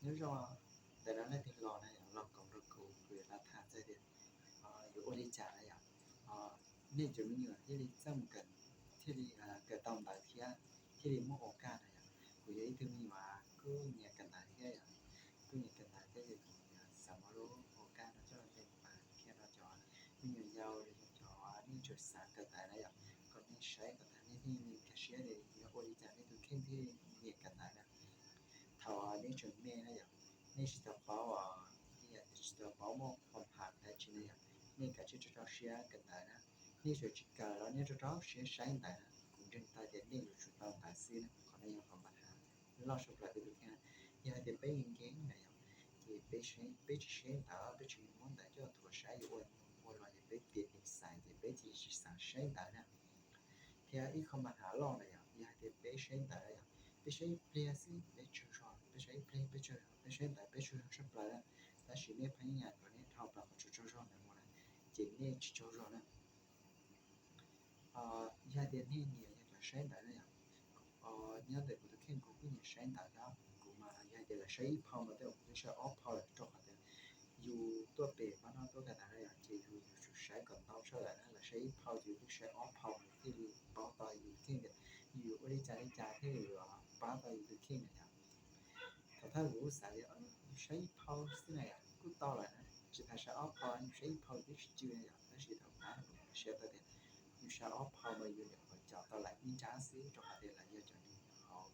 Nyob zoo, ntawm no leej twg los na yom, los koom rau kuv, kuv yuav los tham txog tias yuav ua li cas na yom, nej cov me nyuam thiaj li txawj mus kawm, thiaj li kawm tau ntawv thiab thiaj li muaj ua kaj na yom. Kuv yog ib tug me nyuam kuj nyiam kawm ntawv thiab yom, kuj nyiam kawm ntawv thiab ces kuv xav muab lub ua kaj no coj los npe pas thiab rau cov me nyuam yaus los yog cov nej tseem xav kawm ntawv na yom, kom nej saib kom tag nej thiaj li nkag siab tias yuav ua li cas nej tus kheej thiaj li nyiam kawm ntawv na. Thaum nej tseem me na yom, nej tsis tau paub, nej yam tias tsis tau paub muaj qhov pham dab tsi na yom, nej kav tsij rau rau siab kawm ntawv na. Nej tseem tsis kawm los nej rau rau siab saib ntawv na, kuv ntseeg tau tias nej yuav tsum tau ntawv xwb na. Qhov no yog qhov npaj hav loj sab plaws peb tus kheej. Yog hais tias peb nkees nkees na yom, ces peb tsis saib ntawv, peb tsis muab ntawv coj thuav saib yuav ua, ua los ces peb tias tsis xaiv ces peb tsis, tsis xav saib ntawv na. Thiab ib qho npaj hav loj na yom, yog hais tias peb saib ntawv na yom, peb saib ib pliag xwb peb tsaug zog, peb saib ib pliag peb tsaug zog, peb saib ntawv peb tsaug zog sab plaws na. Tab sis nej phaj nyaj nyam kom nej dhau plaws qhov tsaug zog ntawd mus na, ces nej tsis tsaug zog na. Yog hais tias nej nyiam yog cov saib ntawv na yom, nyob ntawm kuv tus kheej kuv kuj nyiam saib ntawv thiab. Kuv mas yog hais tias lawv saib ib phau mas tej zaum kuv twb saib ob phau lawm, rau qhov tias yus tuaj pem pab no tuaj kawm ntawv na yom, ces yus yuav tsum saib kom ntau tshaj lawm na. Lawv saib ib phau ces yus twb saib ob phau lawm thiaj li paub tau yus tus kheej tias yus yuav ua li cas li cas thiaj li yuav pab tau yus tus kheej na yom. Thaum thawj kuv xav tias yus saib ib phau xwb na yom kuj tau lawm na, tsis tas saib ob phau, yus saib ib phau twb tsis cw na yom. Tab sis thaum qab kuv siab tau tias yus saib ob phau mas yus nyuam qhuav cov tau lawm ib nrab xwb, rau qhov tias lawv yog cov neeg nyob hauv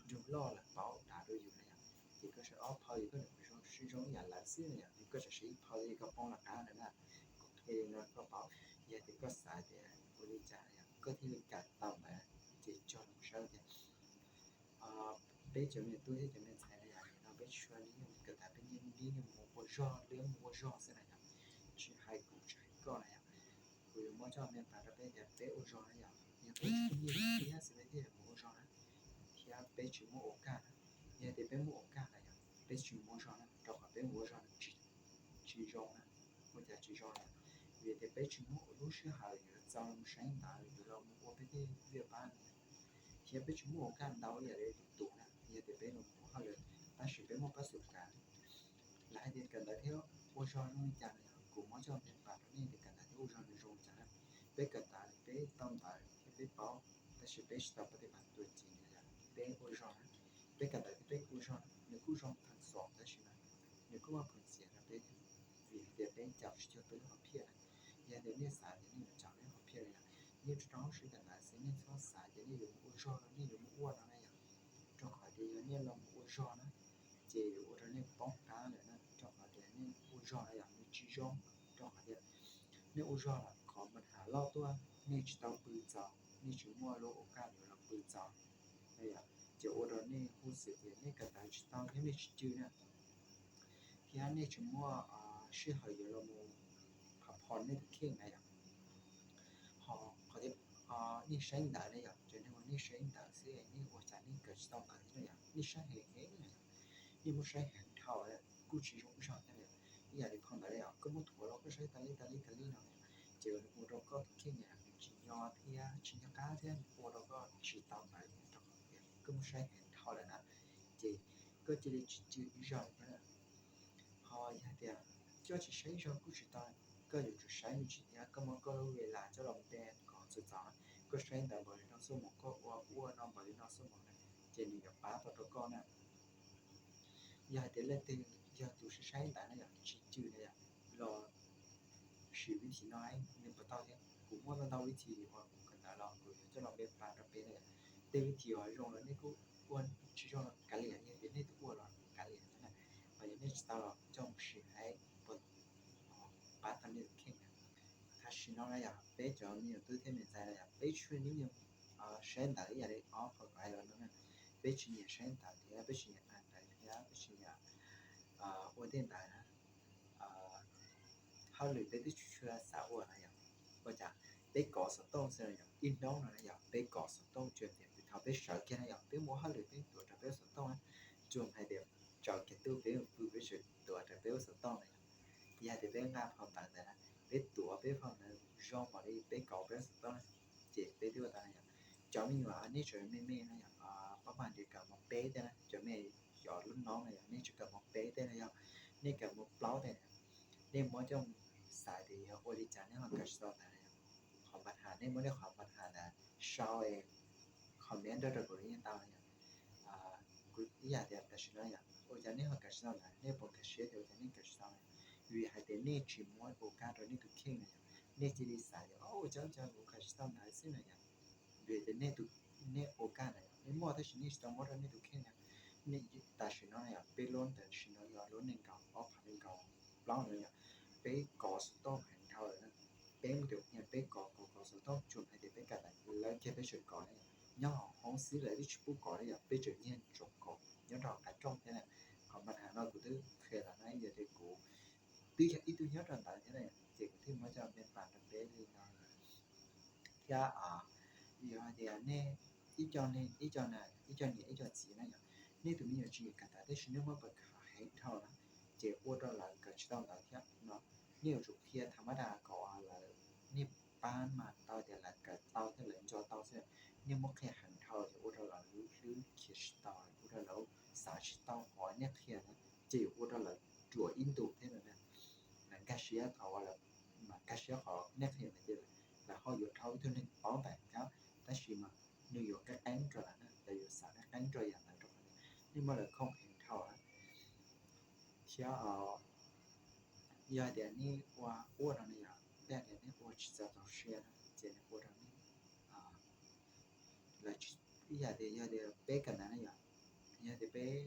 nroog loj lawv paub dav dua yus na yom. Ces koj saib ob phau ces koj nyuam qhuav zoo, zoo ib yam lawv xwb na yom, koj tseem saib ib phau ces koj poob lawv qab ntawd na. Kuv qhia li no koj paub, yog tias koj xav tias ua li cas na yom koj thiaj li kawm tau ntawd, ces coj los saib tias peb cov me tub thiab cov me ntxhais na yom, nim no peb tsis tshua li nyuag kawm ntawv, peb nyiam li nyuag mus ua zog, li mus ua zog xwb na yom. Tsis hais kuv tsis hais koj na yom, kuv yuav muab coj me pas rau peb tias peb ua zog na yom, yog peb tsis nyiam thiab xwb peb thiaj mus ua zog na, thiab peb tsis muab ua kaj na. Yog tias peb muab ua kaj na yom, peb tsis mus ua zog na, rau qhov peb mus ua zog na tsis, tsis zoo na. Ua cas tsis zoo na? Vim tias peb tsis muab ua lub sij hawm yuav txaus los saib ntawv, yuav los mus ua peb tej viaj pab na, thiab peb tsis muab ua kaj ntau ib yam li tus na. Yog tias peb los mus ua hauj lwm, tab sis peb muaj pab xu kav, lawv hais tias kawm ntawv thiab ua zog zoo li cas na yom, kuv muab coj me pas rau nej tias kawm ntawv thiab ua zog nws zoo li cas na. Peb kawm ntawv peb tau ntawv thiab peb paub, tab sis peb tsis tau pab tej pas tuam cev na yom, peb ua zog na. Peb kawm ntawv thiab peb ua zog na nws kuj zoo pheej xom, tab sis mas nws kuj muaj pheej xiam rau peb, vim tias peb caum tsis cuag peb lub hom phiaj na. Yog tias nej xav tias nej yuav caum nej lub hom phiaj na yom, nej rau rau siab kawm ntawv xwb, nej txhob xav tias nej yuav mus ua zog no, nej yuav mus ua no na yom. Rau qhov tias yog nej los mus ua zog na, ces yuav ua rau nej poob qab lawm na, rau qhov tias nej ua zog na yom nws tsis zoo, rau qhov tias nej ua zog los qhov npaj hav loj tuaj, nej tsis tau pw txaus, nej tsis muaj lub ua kaj yuav los pw txaus na yom, ces ua rau nej hu xwm tias nej kawm ntawv tsis tau thiab nej tsis cw na, thiab nej tsis muaj sij hawm yuav los mus pham phom nej tus kheej na yom. Ho qhov tias nej saib ntawv na yom, cov neeg uas nej saib ntawv xwb nej ua cas nej kawm tsis tau ntawv thiab na yom, nej saib heev heev na yom, nej muab saib heev dhau kuj tsis zoo ib zaug thiab na yom. Ib yam li phau ntawv na yom, koj muab thuav los koj saib tas li tas li tas li no na yom, ces nws ua rau koj tus kheej na yom nws tsis nyo thiab tsis nco qab thiab nws ua rau koj tsis tau ntawv, rau qhov tias koj muab saib heev dhau lawm na, ces koj cia li tsis cw ib zaug thiab na. Ho yog tias koj tsis saib ib zaug kuj tsis tau, koj yuav tsum saib me ntsis thiab koj muab koj lub ves las coj los npe kom txaus txaus, koj saib ntawv npaum li no xuaj moos, koj ua ua no npaum li no xuaj moos na, ces nws yuav pab tau rau koj na. Yog hais tias leej twg yog tus saib saib ntawv na yom tsis cw na yom, los sim vib thim no nws puas tau thiab. Kuv muaj ntau ntau vib thim uas kuv kawm ntawv los kuv yuav coj los npe pas rau peb na yom. Tej vib thim uas zoo los nej kuj ua, tsis zoo los kav liam, yog tias nej twb ua los kav liam thiab na. Ho yog nej tsis tau los coj mus sim saib puas pab tau nej tus kheej na. Tam sim no na yom peb cov me nyuam tub thiab me ntxhais na yom peb tsis nyiam saib ntawv ib yam li ob qho kuv hais los no na. Peb tsis nyiam saib ntawv thiab peb tsis nyiam ua ntawv thiab peb tsis nyiam ua tej ntawd na. Hauj lwm peb twb tsis tshua xav ua na yom. Ua cas peb kov xov tooj xwb na yom, ib hnub no na yom peb kov xov tooj tsuas tias thaum peb sawv kiag na yom peb mus ua hauj lwm peb tuav rawv peb lub xov tooj na, tsuas hais tias tsaus kiag ntuj peb mus pw peb tseem tuav rawv peb lub xov tooj na yom. Yog hais tias peb nqa phau ntawv ntawd na, peb tuav peb phau ntawv zoo npaum li peb kov peb lub xov tooj na, ces peb twb ua tau na yom. Cov me nyuam nej tseem me me na yom, pab pab nrhiav kawm mos peb thiab na, cov me cov lub no na yom, nej tsis kawm mus peb tej no yom, nej kawm mus plaub tej na, nej muab coj xav tias yog ua li cas nej ho kawm tsis tau ntawv na yom. Qhov npa has, nej muab nej qhov npa has ntawd sau comment nrog rau kuv yeej tau na yom. Kuv ib yam tias tam sim no yom, ua cas nej ho kawm tsis tau ntawv, nej puas nkag siab tias ua cas nej kawm tsis tau na? Vim hais tias nej tsis muab ua kaj rau nej tus kheej na yom. Nej cia li xav tias o ua cas ua cas kuv kawm tsis tau ntawv xwb na yom. Vim tias nej tus, nej ua kaj na yom, nej muaj tab sis nej tsis tau muab rau nej tus kheej na. Nej tam sim no na yom, peb lub tam sim no yog lub nees nkaum ob phav nees nkaum plaub no yom, peb kov xov tooj heev dhau lawm na. Peb mus tias peb kov kov kov xov tooj tsuas hais tias peb kawm ntawv, lawv kiag peb tseem kov na yom. Nyob hauv hoob xwb lawv twb tsis pub kov na yom, peb tseem nyiag ntsoov kov nyob rau qab rooj thiab na. Qhov npa has no kuv twb qhia lawm na, yog tias kuv twb yog ib tug nyob rau ntawd thiab na, ces kuv thiaj muab coj me pas rau peb li no. Thiab yog hais tias nej ib co, ib co na, ib co niam ib co txiv na yom, nej tus me nyuam tsis nyiam kawm ntawv tab sis nej muab pas khav heev dhau na, ces ua rau lawv kawm tsis tau ntawv thiab no. Nej yuav tsum qhia tham mab das kom lawv, nej pab mas tau tias lawv kawm tau thiab lawv nco tau xwb. Nej muab qhia heev dhau ces ua rau lawv hlwb khiav tsis tau, ua rau lawv xav tsis tau qhov nej qhia na, ces yuav ua rau lawv ruam ib ntus thiab no na. Lawv nkag siab thaum uas lawv, mas nkag siab qhov nej qhia ntawd ces lawv ho yuav dhau ib tug neeg paub ntawv thiab, tab sis mas nws yuav qeeb qeeb rau lawv na, lawv yuav xav qeeb qeeb rau yam ntawd rau qhov nej muab lawv khoom heev dhau na. Thiab yog tias nej ua ua no na yom, tej tias nej ua tsis txaus txaus siab na ces nws ua rau nej lawv ib yam tias yog tias peb kawm ntawv na yom, yog tias peb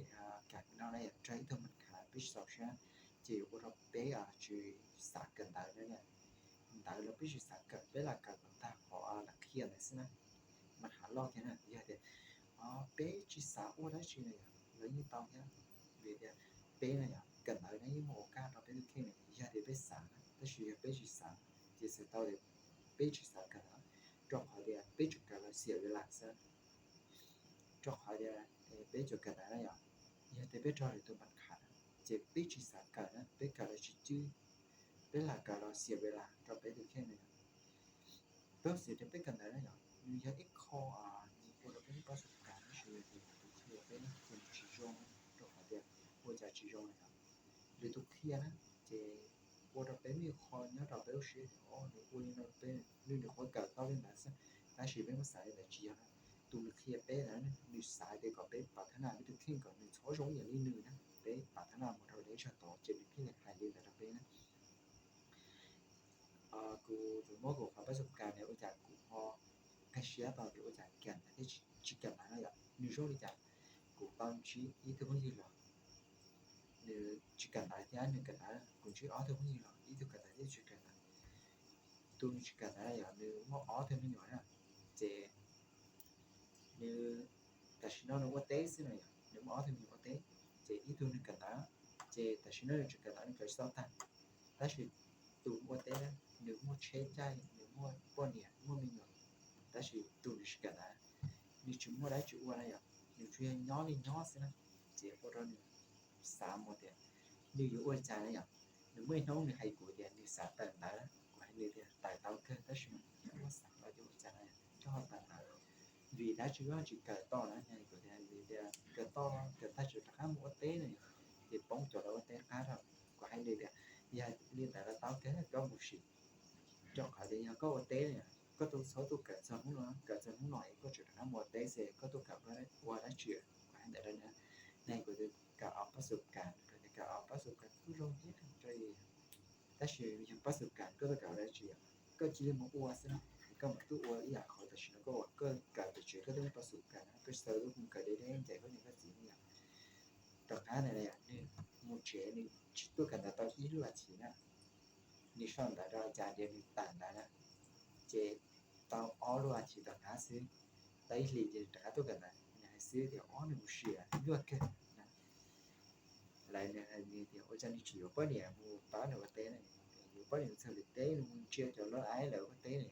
kam no na yom, raug ib tug npa khav peb tsis txaus siab, ces yuav ua rau peb tsis xav kawm ntawv na. Ntawv los peb tsis xav kawm, peb lam kawm kom tag qhov lawv qhia ntawd xwb na. Npa khav loj kiag na yog tias peb tsis xav ua dab tsi na yom, lawv yeej tau thiab. Vim tias peb na yom, kawm ntawv no yeej muaj ua kaj rau peb tus kheej na yog tias peb xav na, tab sis yog peb tsis xav, ces txhais tau tias peb tsis xav kawm na, rau qhov tias peb tsuas kawm los xiam ua lam xwb. Rau qhov tias peb tsuas kawm ntawv na yom, yog tias peb raug lwm tus npa khav na, ces peb tsis xav kawm na, peb kawm los tsis cwj, peb lam kawm los xiam ua lam rau peb tus kheej na yom. Peb xav tias peb kawm ntawv na yom, nws yog ib qho nws ua rau peb lub pab xu kas tab sis yog tias lwm tus qhia peb ces nws tsis zoo, rau qhov tias ua cas tsis zoo na yom, lwm tus qhia na, ces ua rau peb muaj qho nyob rau peb lub siab tias o nws ua li no peb, nws nws qhuav kawm tau li ntawd xwb, tab sis peb muab xav li ntawd tsis yog na. Tus nws qhia peb ntawd nws xav tias kom peb pav thab naj peb tus kheej kom nws txhob zoo ib yam li nws na, peb pav thab naj mus rau deb tsag tod ces nws thiaj li hais li ntawd rau peb na. Kuv tsuas muab kuv qhov pab xu kas ntawd ua cas kuv ho nkag siab tau tias ua cas kawm ntawv thiab tsis kawm ntawv na yom, nws zoo li cas. Kuv tau ntsib ib tug phooj ywg los nws tsis kawm ntawv thiab nws kawm ntawv, kuv ntsib ob tug phooj ywg los ib tug kawm ntawv thiab tsis kawm ntawv. Tus nws tsis kawm ntawv na yom, nws muaj ob tug me nyuam na, ces nws tam sim no nws ua teb xwb na yom, nws muaj ob tug me nyuam ua teb, ces ib tug nws kawm ntawv, ces tam sim no nws tsis kawm ntawv, nws kawm tsis tau tag, tab sis tus ua teb na, nws muaj tsheb caij, nws muaj poj niam muaj me nyuam, tab sis tus nws tsis kawm ntawv, nws tsis muaj dab tsi ua na yom, nws tsuas yog nyob li nyob xwb na, ces ua rau nws xav mus tias nws yuav ua li cas na yom. Nws muaj ib hnub nws hais kuv tias nws xav tawm ntawv, kuv hais nws tias tawm tau kawg tab sis mas muab xav tau tias ua cas na, koj ho tawm ntawv vim dab tsi koj tsis kawm toj na. Nws hais kuv tias vim tias kawm toj kawm tag tseem rov qab mus ua teb na yom, ces poob cov lawv ua teb qab rau. Kuv hais nws tias yog li ntawd los tau kawg koj mus sim, rau qhov tias yog koj ua teb na yom, koj tuaj txhob tuaj kawm txog hnub no, kawm txog hnub no es koj tseem rov qab mus ua teb xwb koj tuaj kawm ua dab tsi. Kuv hais ntawd rau nws, nws hais kuv tias kawm ob pab xu kas, kawm ob pab xu kas kuj zoo thiab rau, tab sis yog pab xu kas koj tuaj kawm ua dab tsi, koj cia li mus ua xwb na, koj mam tuaj ua ib yam qhov tam sim no koj ua, koj kawm pem tsev koj twb muaj pab xu kas na, koj tsis tau mus kawm deb deb ncaim koj niam koj txiv na yom. Tom qab ntawd na yom, nws mus tsev nws tsis tuaj kawm ntawv tau ib lub as thiv na, nws sau ntawv rau cas tias nws tawm ntawv na, ces tau ob lub as thiv tom qab xwb, tau ib hlis ces rov qab tuaj kawm ntawv, nws hais xwb tias ob nws mus sim luaj kawg na. Lawv nws hais nws tias ua cas nws tsis yuav poj niam mus pab nws ua teb na, yuav poj niam mus txog lawv teb, nws mus ntsia cov loj aib lawv ua teb na,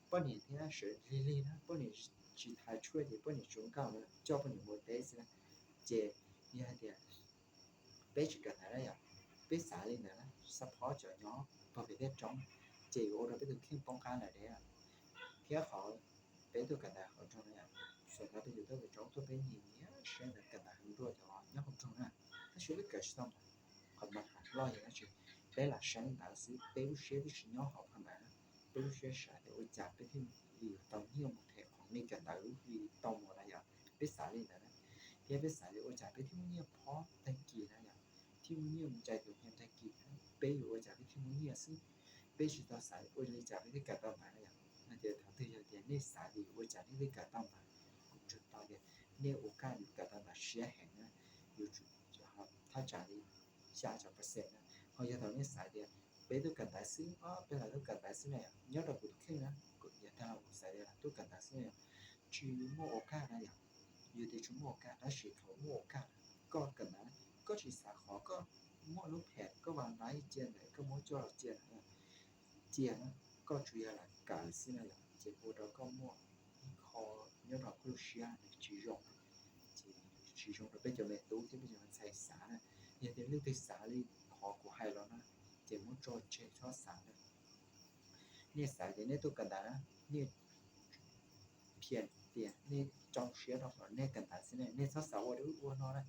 poj niam thiab sawv lig lig na, poj niam tsis thaiv tshuaj ces poj niam tsuas nkauj na, coj poj niam mus ua teb xwb na. Ces yog hais tias peb tsis kawm ntawv na yom, peb xav li ntawd na, xab phob cov nyob pog pem tej roob, ces yuav ua rau peb tus kheej poob qab lawm deb. Thiab qhov peb tuaj kawm ntawv hauv nroog na yom, xyov ntawd peb yuav tuaj pem roob tuaj peb nyiam nyiam siab ntawd kawm ntawv heev dua cov nyob hauv nroog na, tab sis peb kawm tsis tau ntawv. Qhov mas hais loj yog dab tsi? Peb lam saib ntawv xwb, peb lub siab twb tsis nyob hauv phau ntawv na. Peb lub siab xav tias ua cas peb thiaj li yuav tau nyiaj mus them qhov nej kawm ntawv li tau mus na yom. Peb xav li ntawd na. Thiab peb xav tias ua cas peb thiaj muaj nyiaj phob tag kis na yom, thiaj muaj nyiaj mus cais tus nyiaj tag kis. Peb yuav ua cas peb thiaj muaj nyiaj xwb, peb tsis tau xav ua li cas peb thiaj kawm tau ntawv na yom. No ces thaum twg yog tias nej xav li ua cas nej thiaj kawm tau ntawv, kuv ntsib tau tias nej ua kaj mus kawm tau ntawv siab heev na, yuav tsum thaj tsam li xya caum percent na. Ho yog thaum nej xav tias peb tuaj kawm ntawv xwb, peb lam tuaj kawm ntawv xwb na yom, nyob rau kuv tus kheej na, kuv yog tag los kuv xav tias lam tuaj kawm ntawv xwb na yom, tsis muaj ua kaj na yom. Yog tias tsis muaj ua kaj, tab sis thaum muaj ua kaj, koj kawm ntawv koj tsis xav qhov koj muaj lub phem koj vas ntaib cia ntawd, koj muab coj los cia ntawd, cia na, koj tsuas yog lam kawm xwb na yom, ces ua rau koj muaj ib qho nyob rau koj lub siab nws tsis zoo, ces tsis zoo rau peb cov me tub thiab peb cov me ntxhais xav na. Yog tias leej twg xav li qhov kuv hais los na, ces muab tso tseg txhob xav na. Nej xav tias nej tuaj kawm ntawv na, nej phiaj tias nej rau siab rau qhov nej kawm ntawv xwb ne, nej txhob xav ua ub ua no na,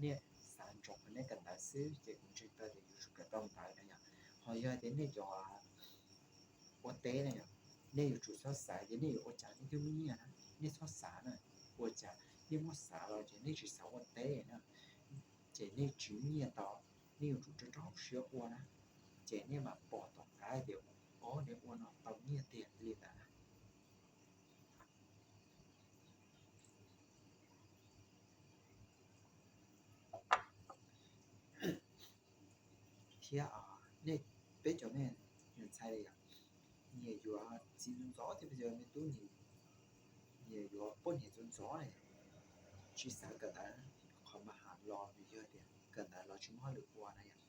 nej xav ntsoov qhov nej kawm ntawv xwb ces kuv ntseeg tau tias yuav tsum kawm tau ntawv na yom. Ho yog tias nej cov ua teb na yom, nej yuav tsum txhob xav tias nej yuav ua cas nej thiaj muaj nyiaj na, nej txhob xav na, ua cas nej muab xav los ces nej tsis xav ua teb na, ces nej tsis muaj nyiaj tau, nej yuav tsum rau rau siab ua na, ces nej mam pom tom qab tias, o, nej ua no tau nyiaj tiag li ntawd na. Thiab nej, peb cov me ntxhais li yom, nyias yuav txiv ntxov ntxov thiab peb cov me tub nyias yuav poj niam ntxov ntxov na, tsis xav kawm ntawv. Qhov mas hais los nws yog tias kawm ntawv los tsis muaj hauj lwm ua na yom.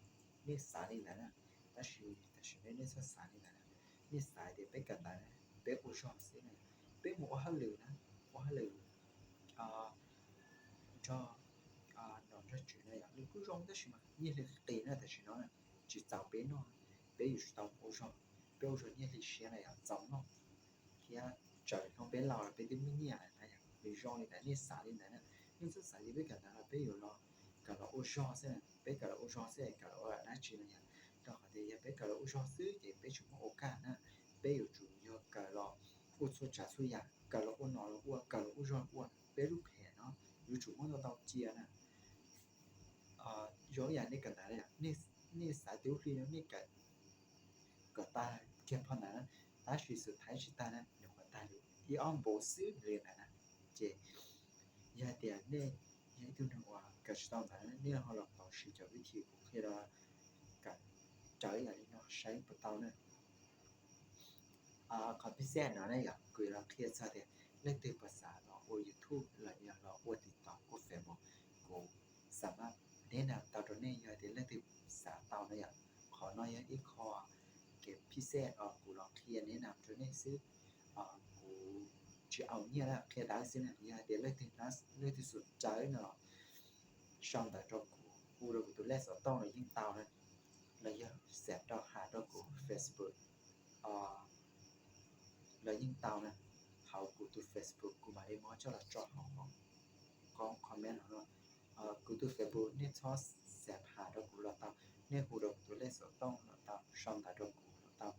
Nej xav li ntawd na, tab sis tam sim no nej txhob xav li ntawd na. Nej xav tias peb kawm ntawv na, peb ua zog xwb na, peb mus ua hauj lwm na, ua hauj lwm nrog nom nrog tswv na yom, nws kuj zoo tab sis mas nyiaj hli qis na tam sim no na, tsis txaus peb noj, peb yuav tsum tau ua zog, peb ua zog nyiaj hli siab na yom, txaus noj thiab tsawm hnub peb laus los peb twb muaj nyiaj lawm na yom. Nws zoo li ntawd, nej xav li ntawd na, nej txhob xav tias peb kawm ntawv los peb yuav los kawm los ua zog xwb, peb kawm los ua zog xwb, kawm los ua dab tsi no yom. Rau qhov tias yog peb kawm los ua zog xwb ces peb tsis muaj ua kaj na, peb yuav tsum yog kawm los ua txhua tsav txhua yam, kawm los ua nom los ua, kawm los ua zog los ua, peb lub phem no yuav tsum muab tau tau cia na. Zoo ib yam nej kawm ntawv, nej xav tias ib hlis no nej kawm kom tag kiag phau ntawv na, tab sis xub thawj tsis tag na, nyuam qhuav tag li ib ob npaus xwb li ntawd na. Ces yog tias nej yog ib tug neeg uas kawm tsis tau ntawv, nej ho los pauv siv cov vib thib kuv qhia rau kawm raws yam li no saib puas tau na. Qhov pib xej no ne yom, kuv yuav los qhia txog tias leej twg puas xav los ua YouTube los yog los ua TikTok, ua Facebook, kuv xav mas neb na tau rau nej yog tias leej twg xav tau na yom. Qhov no yog ib qho kev pib xej os, kuv los qhia neb na rau nej xwb. Kuv tsis au nyiaj na, qhia dawb xwb na. Yog tias leej twg, leej twg xom cawv no los sau ntawv rau kuv, hu rau kuv tus lej xov tooj los yeej tau na, los yog xa rau, hais rau kuv Facebook los yeej tau na. Hauv kuv tus Facebook kuv mam li muab coj los tso hauv qhov comment no. Kuv tus Facebook nej txhob xa pham rau kuv los tau, nej hu rau kuv tus lej xov tooj los tau, sau ntawv rau kuv los tau.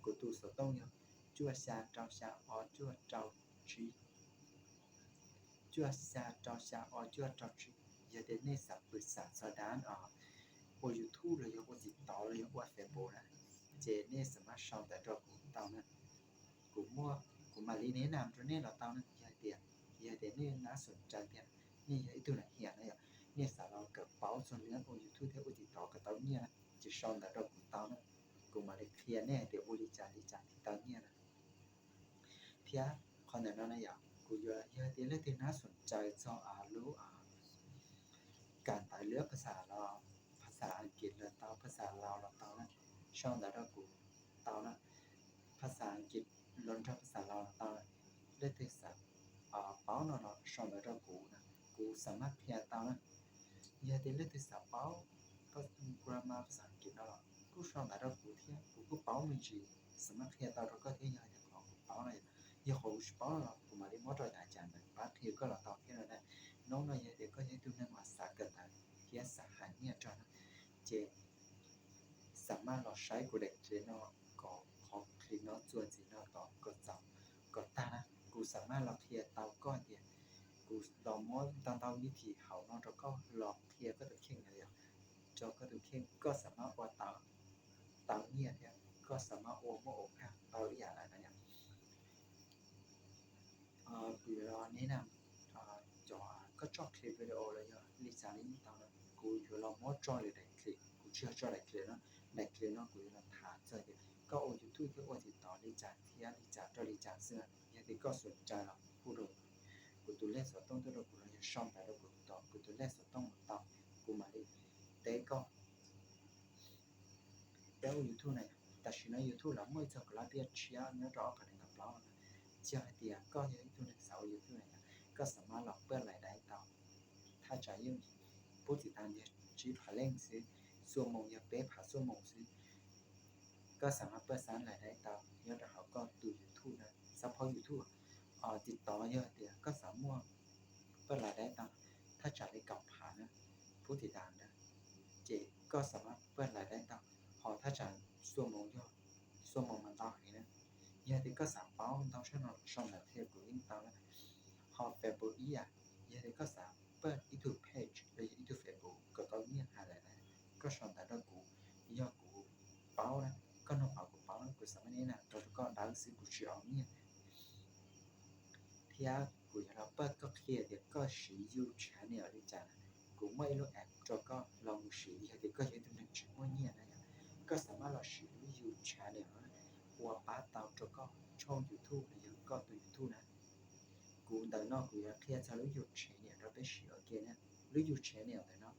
Kuv tus xov tooj yog cuaj xya rau xya ob cuaj rau tsib, cuaj xya rau xya ob cuaj rau tsib. Yog tias nej xav pw xav txog dab ua YouTube los yog ua TikTok los yog ua Facebook na, ces nej xav mas sau ntawv rau kuv tau na. Kuv muaj, kuv mam li neb nam rau nej los tau na. Yog tias, yog tias nej nab xom cawv tias nej yog ib tug nam hiam na yom, nej xav los kawm paub txog neb ua YouTube thiab ua TikTok kawm tau nyiaj na, ces sau ntawv rau kuv tau na. Kuv mam li qhia nej hais tias ua li cas li cas thiaj tau nyiaj na. Thiab qhov ntawm no na yom, kuv yuav, yog tias leej twg nab xom cawv txog lub kam ntawv lwm phas xas los, phas xas Askiv los tau, phas xas Laus los tau na, sau ntawv rau kuv tau na. Phas xas Askiv los nrog phas xas Laus los tau na. Leej twg xav paub no los sau ntawv rau kuv na, kuv xav mas qhia tau na. Yog tias leej twg xav paub grammar phas xas Askiv no los kuj sau ntawv rau kuv thiab, kuv kuj paub me ntsis, xav mas qhia tau rau koj thiab. Yog tias qhov kuv paub no, yog qhov kuv tsis paub no los kuv mam li muab rau yav cas ntawd pab qhia koj los tau thiab no na. Hnub no yog tias koj yog ib tug neeg uas xav kawm ntawv thiab xav hais nyiaj rog na, ces xam maj los saib kuv daim clip no kom qhov clip no txuas ntxiv no tod kom txaus kom tag na. Kuv xam maj los qhia tau koj tias kuv los muab ntau ntau vib thim hauv no rau koj los qhia koj tus kheej na yom, rau koj tus kheej koj xam maj ua tau tau nyiaj thiab koj xam maj ua muaj ua kaj tau ib yam lawm na yom. Kuv yuav los neb na, cov koj tso clip video los yog li cas li yeej tau na, kuv yuav los muab tso lwm daim clip, kuv tsis yog tso daim clip no, daim clip no kuv yuav los tham txog tias koj ua YouTube thiab ua TikTok li cas thiab li cas rau li cas xwb na. Yog tias koj xav tsa los hu rau kuv tus lej xov tooj tuaj rau kuv los yog sau ntawv rau kuv, kuv tus lej xov tooj mus tau, kuv mam li teb koj. Peb ua YouTube na, tam sim no YouTube los muaj ib txog kaum lab tiaj tshiab nyob rau ob phav nees nkaum plaub no na. Yog hais tias koj yog ib tug neeg xav ua YouTube na, koj xam maj los paj lais dai tau, thaj tsam yeej pub tiv tam yog tsib phav leej xwb, xuab moos yog peb phav xuab moos xwb. Koj xam maj paj xab lais dai tau nyob rau hauv koj tus YouTube na, xab phaub YouTube. TikTok yog tias koj xav muaj paj lais dai tau thaj tsam li kaum phav na, pub tiv tam na, ces koj xam maj paj lais dai tau, ho thaj tsam xuab moos yog xuab moos mas ntau heev na. Yog tias koj xav paub ntau tshaj no los sau ntawv qhia kuv yeej tau na. Ho Facebook ib yam, yog tias koj xav paj ib tug page los yog ib tug Facebook kom tau nyiaj hais lawm na, koj sau ntawv rau kuv, yog kuv paub na, koj nug qhov kuv paub na kuv xam maj neb na rau rau koj dawb xwb kuv tsis ua nyiaj. Thiab kuv yuav los paj koj qhia tias koj siv YouTube channel li cas na. Kuv muaj ib lub app rau koj los mus siv yog tias koj yog ib tug neeg tsis muaj nyiaj na yom. Koj xam maj los siv lub YouTube channel no ua pab tau rau koj tshooj YouTube los yog koj tus YouTube na. Kuv ntawm no kuv yuav qhia txog lub YouTube channel rau peb siv ua ke na. Lub YouTube channel ntawm no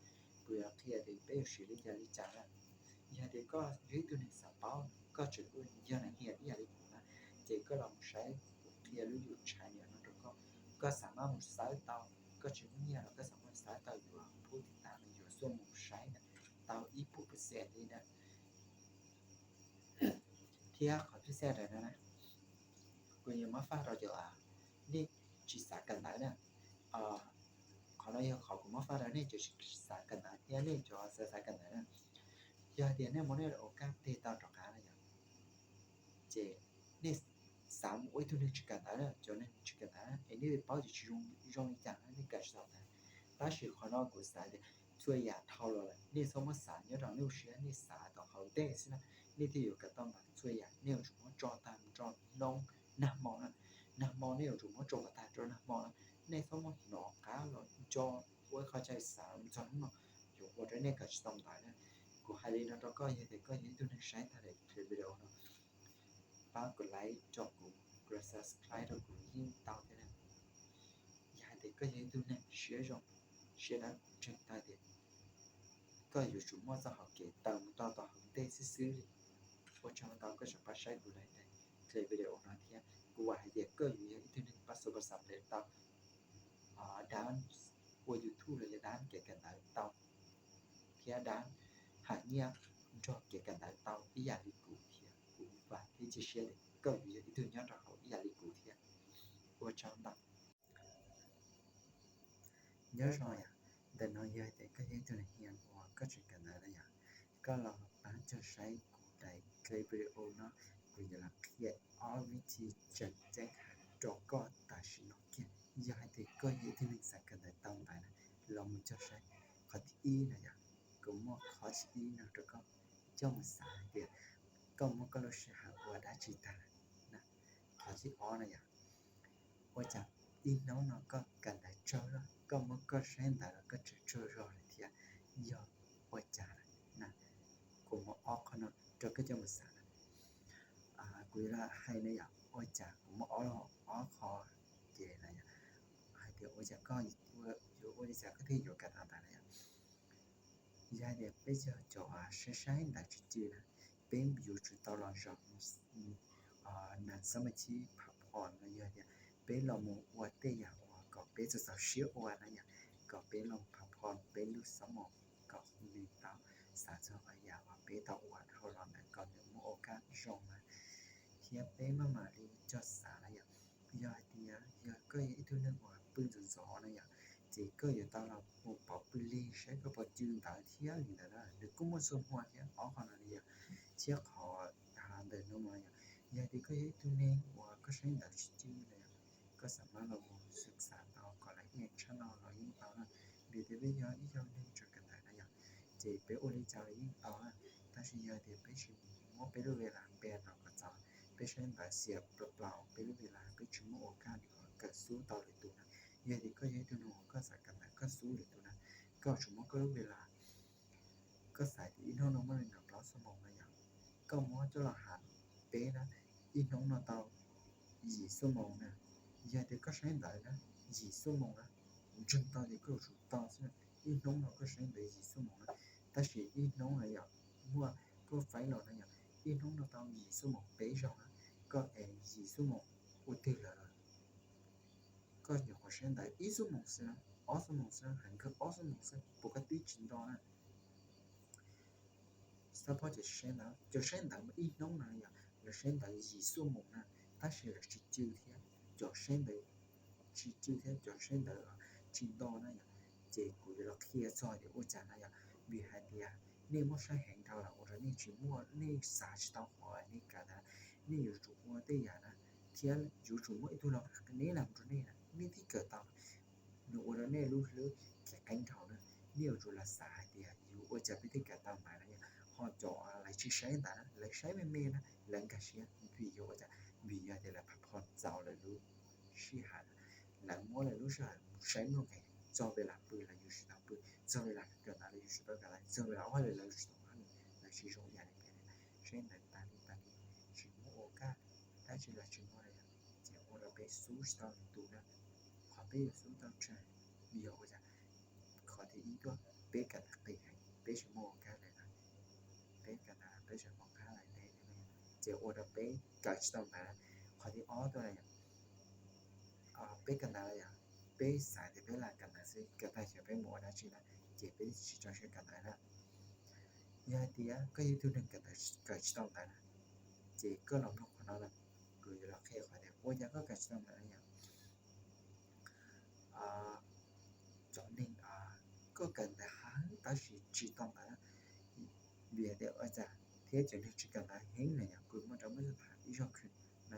kuv yuav qhia tias peb yuav siv li cas li cas na. Yog tias koj yog ib tug neeg xav paub, koj tseem yog neeg hia ib yam li kuv na, ces koj los mus saib kuv qhia lub YouTube channel no rau koj. Koj xam maj mus xawb tau, koj tsis muaj nyiaj los koj xam maj mus xawb tau yuav pub tiv tam no yuav xuaj mus saib na, tau ib puas percent li na. Thiab qhov tib xeeb ntawm no na, kuv yuav muab faj rau cov nej tsis xav kawm ntawv na. Qhov no yog qhov kuv muab faj rau nej cov tsis xav kawm ntawv thiab nej cov xav xav kawm ntawv na. Yog hais tias nej muab nej ua kab teg tau rov qab na yom, ces nej xav mus ua ib tug neeg tsis kawm ntawv na, cov neeg tsis kawm ntawv na, es nej paub tias tsis zoo li cas na, nej kawm tsis tau ntawv. Tab sis qhov no kuv xav tias txhua yam dhau los lawm, nej txhob muab xav nyob rau nej lub siab, nej xav tau hauv ntej xwb na, nej thiaj yuav kawm tau ntawv. Txhua yam nej yuav tsum muab tso tag mus rau hnub nag hmo na, nag hmo nej yuav tsum muab tso kom tag rau nag hmo na, nej txhob muab hnov qab los nco ua ib qho chaw xav mus txog hnub no, yuav ua rau nej kawm tsis tau ntawv na. Kuv hais li no rau koj, yog tias koj yog ib tug neeg saib tag lawm clip video no, pab kuv like rau kuv, kuv subscribe rau kuv yeej tau thiab na. Yog hais tias koj yog ib tug neeg siab zoo, siab dawb, kuv ntseeg tau tias koj yuav tsum muaj txoj hauv kev tawm mus tau tom hauv ntej xwb xwb li. Ua tsaug ntau koj tseem pab saib kuv daim clip video no thiab kuv vam hais tias koj yuav yog ib tug neeg pab xub pab xam ple tau dab ua YouTube los yog dab kev kawm ntawv tau thiab dab hais nyiaj nrog kev kawm ntawv tau ib yam li kuv thiab. Kuv vam thiab cia siab tias koj yuav yog ib tug nyob rau hauv ib yam li kuv thiab. Ua tsaug ntau. Nyob zoo yom, ntawm no yog tias koj yog ib tug neeg hia uas koj tseem kawm ntawv na yom, koj los pab cog saib kuv daim clip video no, kuv yuav los qhia ob vib thi tseem ceeb heev rau koj tam sim no kiag. Yog hais tias koj yog ib tug neeg xav kawm ntawv tau ntawv na, los mus cog saib. Qhov thib ib no yog kuv muaj qhov thib ib no rau koj coj mus xav hais tias koj muab koj lub sij hawm ua dab tsi tag na. Qhov thib ob no yog ua cas ib hnub no koj kawm ntawv tsaug zog, koj muab koj saib ntawv los koj tseem tsaug zog lawm thiab, yog ua cas na? Kuv muab ob qho no rau koj coj mus xav na. Kuv yuav los hais na yom, ua cas kuv muab ob, ob qho ces na yom, hais tias ua cas koj yuav ua li cas koj thiaj yuav kawm tau ntawv na yom. Yog hais tias peb yog cov saib saib ntawv tsw ci na, peb yuav tsum tau los zaum nas xab mas chib phav phom no yog tias peb los mus ua tej yam uas kom peb txaus txaus siab ua na yom, kom peb los phav phom peb lub xab maum kom nws tau xav txog qhov yam uas peb tau ua dhau los ntawd kom nws muaj ua kaj zoo na. Thiab peb maj mam li cog xav na yom, yog hais tias yog koj yog ib tug neeg uas pw ntxov ntxov na yom, ces koj yuav tau los mus pauv pw lig saib koj puas cw ntawv thiab li ntawd na. Nws kuj muaj txhua hmo thiab ob qho no li yog, thiab qhov ntawm no yog, yog tias koj yog ib tug neeg uas koj saib ntawv tsis cw na, koj xav mas los mus xav tau kom lawv ib tshab no los yeej tau na. Vim tias peb yog ib co neeg tso kawm ntawv na yog, ces peb ua li cas los yeej tau na. Tab sis yog tias peb tsis muab peb lub ves las npe no kom txaus, peb saib ntawv xiam plaws plaws peb lub ves las, peb tsis muab ua kaj li kom kawm xub tau lwm tus na. Yog tias koj yog ib tug neeg uas koj xav kawm ntawv koj xub lwm tus na, koj tsuas muab koj lub ves las, koj xav tias ib hnub no muaj li no plaub xuab moos no yog, koj muab coj los hav peb na, ib hnub no tau yim xuab moos na. Yog tias koj saib ntawv na, yim xuab moos na, ntseeg tau tias koj yuav tsum tau xwb, ib hnub no koj saib ntawv yim xuab moos na, tab sis ib hnub no yog muaj koj faib los na yog, ib hnub no tau yim xuab moos peb zaug na, koj ev yim xuab moos ua twg lawm? Koj nyuam qhuav saib ntawv ib xuab moos xwb na, ob xuab moos xwb na, heev kawg ob xuab moos xwb, puas koj twb tsis nto na? Xab phob cov saib ntawv, cov saib ntawv mas ib hnub no yog lawv saib ntawv yim xuab moos na, tab sis lawv tsis cw thiab, cov saib ntawv tsis cw thiab, cov saib ntawv tsis nto na yog. Ces kuv yuav los qhia txog tias ua cas na yog, vim hais tias nej muab saib heev dhau lawm ua rau nej tsis muaj, nej xav tsis tau qhov nej kawm ntawv, nej yuav tsum ua tej yam na, thiab yuav tsum muaj ib tug los neb los rau nej na, nej thiaj kawm tau. Nws ua rau nej lub hlwb kev qeeb dhau na. Nej yuav tsum los xav hais tias yus ua cas peb thiaj kawm tau ntawv na yog. Ho cov lawv tsis saib ntawv na, lawv saib me me na, lawv nkag siab vim yog ua cas, vim yog tias lawv pha phom txaus lawv lub sij hawm, lawv muab lawv lub sij hawm mus saib mloog nqes, txog ves las pw los yus tsis tau pw, txog ves las kawm ntawv los yus tsis tau kawm ntawv, txog ves las ua hauj lwm los yus tsis tau ua hauj lwm, lawv tsis zoo ib yam li peb na. Saib ntawv tas li tas li, tsis muab ua kaj, tab sis los tsis muaj li, ces ua rau peb xub tsis tau lwm tus na. Qhov peb yuav xub tau tsawg yog ua cas? Qhov thib ib tuaj, peb kawm ntawv qis heev, peb tsis muaj ua kaj li na, peb kawm ntawv peb tsis muaj kaj li, ces ua rau peb kawm tsis tau ntawv. Qhov thib ob tuaj na yog, peb kawm ntawv los yog peb xav tias peb lam kawm ntawv xwb, kawm tag xyov peb mus ua dab tsi na, ces peb tsis tso siab kawm ntawv na. Yog hais tias koj yog ib tug neeg kawm ntawv kawm tsis tau ntawv na, ces koj los mloog qhov no na, kuv yuav los qhia qhov tias ua cas koj kawm tsis tau ntawv na yog. Cov neeg koj kawm ntawv heev tab sis tsis tau ntawv, vim hais tias ua cas thiab cov neeg tsis kawm ntawv heev na yog, kuv muaj rau muab tham ib zaug khwv na.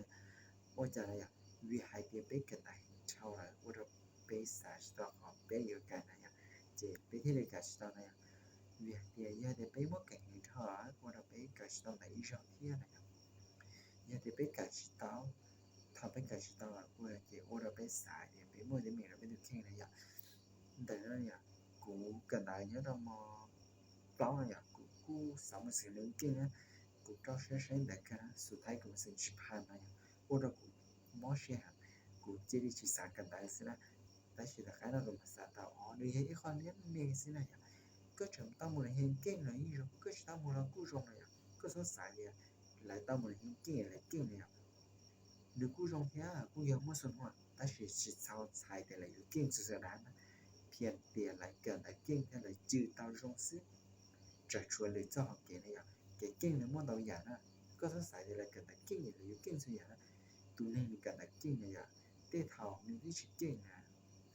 Ua cas na yog, vim hais tias peb kawm ntawv heev dhau lawm ua rau peb xav tsis tau qhov peb yuav kawm na yog, ces peb thiaj li kawm tsis tau na yog. Vim hais tias yog tias peb muab kawm heev dhau ua rau peb kawm tsis tau ntawv ib zaug thiab na yog. Yog tias peb kawm tsis tau, thaum peb kawm tsis tau ua ces ua rau peb xav tias peb muaj teeb meem rau peb tus kheej na yom. Ntawm no yom, kuv kawm ntawv nyob rau mos plaub no yom, kuv kuj xav mus xwm nws keej na, kuv rau siab saib ntawv kawg na, xus thaib kuv mus xwm tsis phaj no yom, ua rau kuv mob siab heev, kuv cia li tsis xav kawm ntawv xwb na. Tab sis tom qab no kuv mam xav tau os, nws yog ib qho liab me xwb na yom. Koj tseem tau mus los yog keej los yeej zoo, koj tsis tau mus los kuj zoo na yom. Koj txhob xav tias lawv tau mus los yog keej lawv keej na yom. Nws kuj zoo thiab kuj yog muaj xu huam, tab sis tsis txhob xav tias lawv yuav keej txhua txhua dab na. Phiaj tias lawv kawm ntawv keej thiab lawv cw tau zoo xwb, tseem tshuav lwm txoj hauv kev na yom. Kev keej nws muaj ntau yam na, koj txhob xav tias lawv kawm ntawv keej lawv yuav keej txhua yam na. Tus neeg nws kawm ntawv keej na yom, tej thaum nws twb tsis keej na,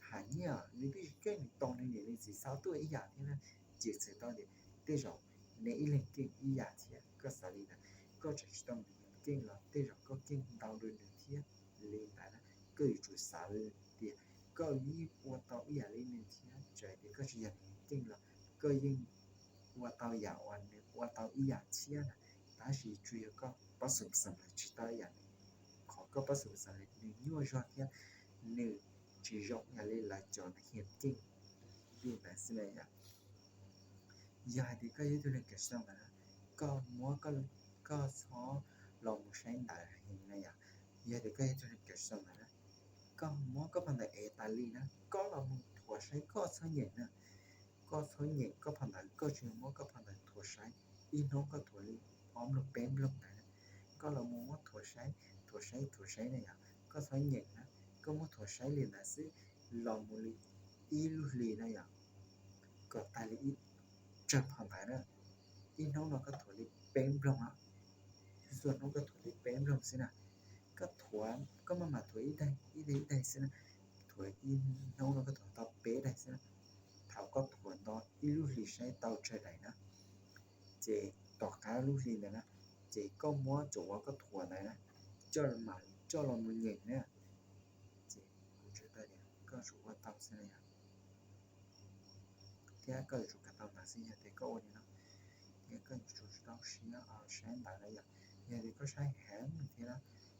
hais nyiaj nws twb tsis keej, nws tos nws niam nws txiv xa tuaj ib yam thiab na. Ces txhais tau tias tej zaum neb ib leeg keej ib yam thiab. Koj xav li ntawd, koj tseem tsis tau mus keej los tej zaum koj keej ntau dua nws thiab. Li ntawd na, koj yuav tsum xav tias koj yeej ua tau ib yam li nws thiab, txawm tias koj tsis yog nws keej los koj yeej ua tau yam uas nws ua tau ib yam thiab na. Tab sis tsuas yog koj pab xum xeem los tsis tau ib yam nws. Qhov koj pab xum xeem los nws nyuaj zog thiab, nws tsis zoo ib yam li lawv cov ntawd hiam keej li ntawd xwb na yom. Yog hais tias koj yog ib tug neeg kawm tsis tau ntawv na, koj muab, koj txhob los mus saib ntawv heev na yom. Yog tias koj yog ib tug neeg kawm tsis tau ntawv na, koj muab koj phau ntawv ev tas li na, koj los mus thuav saib, koj txhob nyeem na. Koj txhob nyeem koj phau ntawv, koj tsuas muab koj phau ntawv thuav saib, ib hnub koj thuav li ob nploog peb nploog ntawd na. Koj los mus muab thuav saib, thuav saib, thuav saib na yom, koj txhob nyeem na. Koj muab thuav saib li ntawd xwb los mus li ib lub hlis na yom, kom tag li ib tsag phau ntawv na. Ib hnub no koj thuav li peb nploog na, txhua hnub koj thuav li peb nploog xwb na. Koj thuav, koj maj mam thuav ib daim ib daim ib daim xwb na. thuav ib hnub no koj thuav tau peb daim xwb na. Thaum koj thuav nto ib lub hli saib tau tsawg daim na, ces tom qab lub hli ntawd na, ces koj muab cov uas koj thuav ntawd na, coj los, coj los mus nyeem na. Ces kuv ntseeg tias koj yuav tsum ua tau xwb na yom, thiab koj yuav tsum kawm tau ntawv xwb. Yog tias koj ua li no, ces koj yuav tsum tau siab saib ntawv na yom. Yog tias koj saib heev thiab na,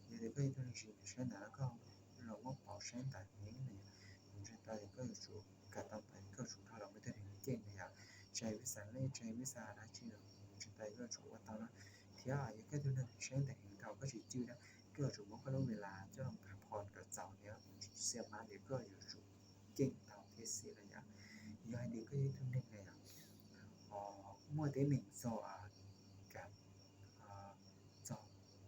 yog tias koj yog ib tug neeg tsis nyiam saib ntawv no, koj los muab pauv saib ntawv heev na yom. Kuv ntseeg tias koj yuav tsum kawm tau ntawv, koj yuav tsum dhau los mus ua ib tug neeg keej na yom. Tsis hais visa lej, tsis hais visa dab tsi los kuv ntseeg tias koj yuav tsum ua tau na. Thiab yog koj yog ib tug neeg saib ntawv heev dhau koj tsis cwj na, koj yuav tsum muab koj lub vis las coj los phaj phom kom txaus thiab, kuv ntseeg tias koj yuav tsum keej tau thiab xwb na yom. Yog hais tias koj yog ib tug neeg na yom, muaj teeb meem txog, txog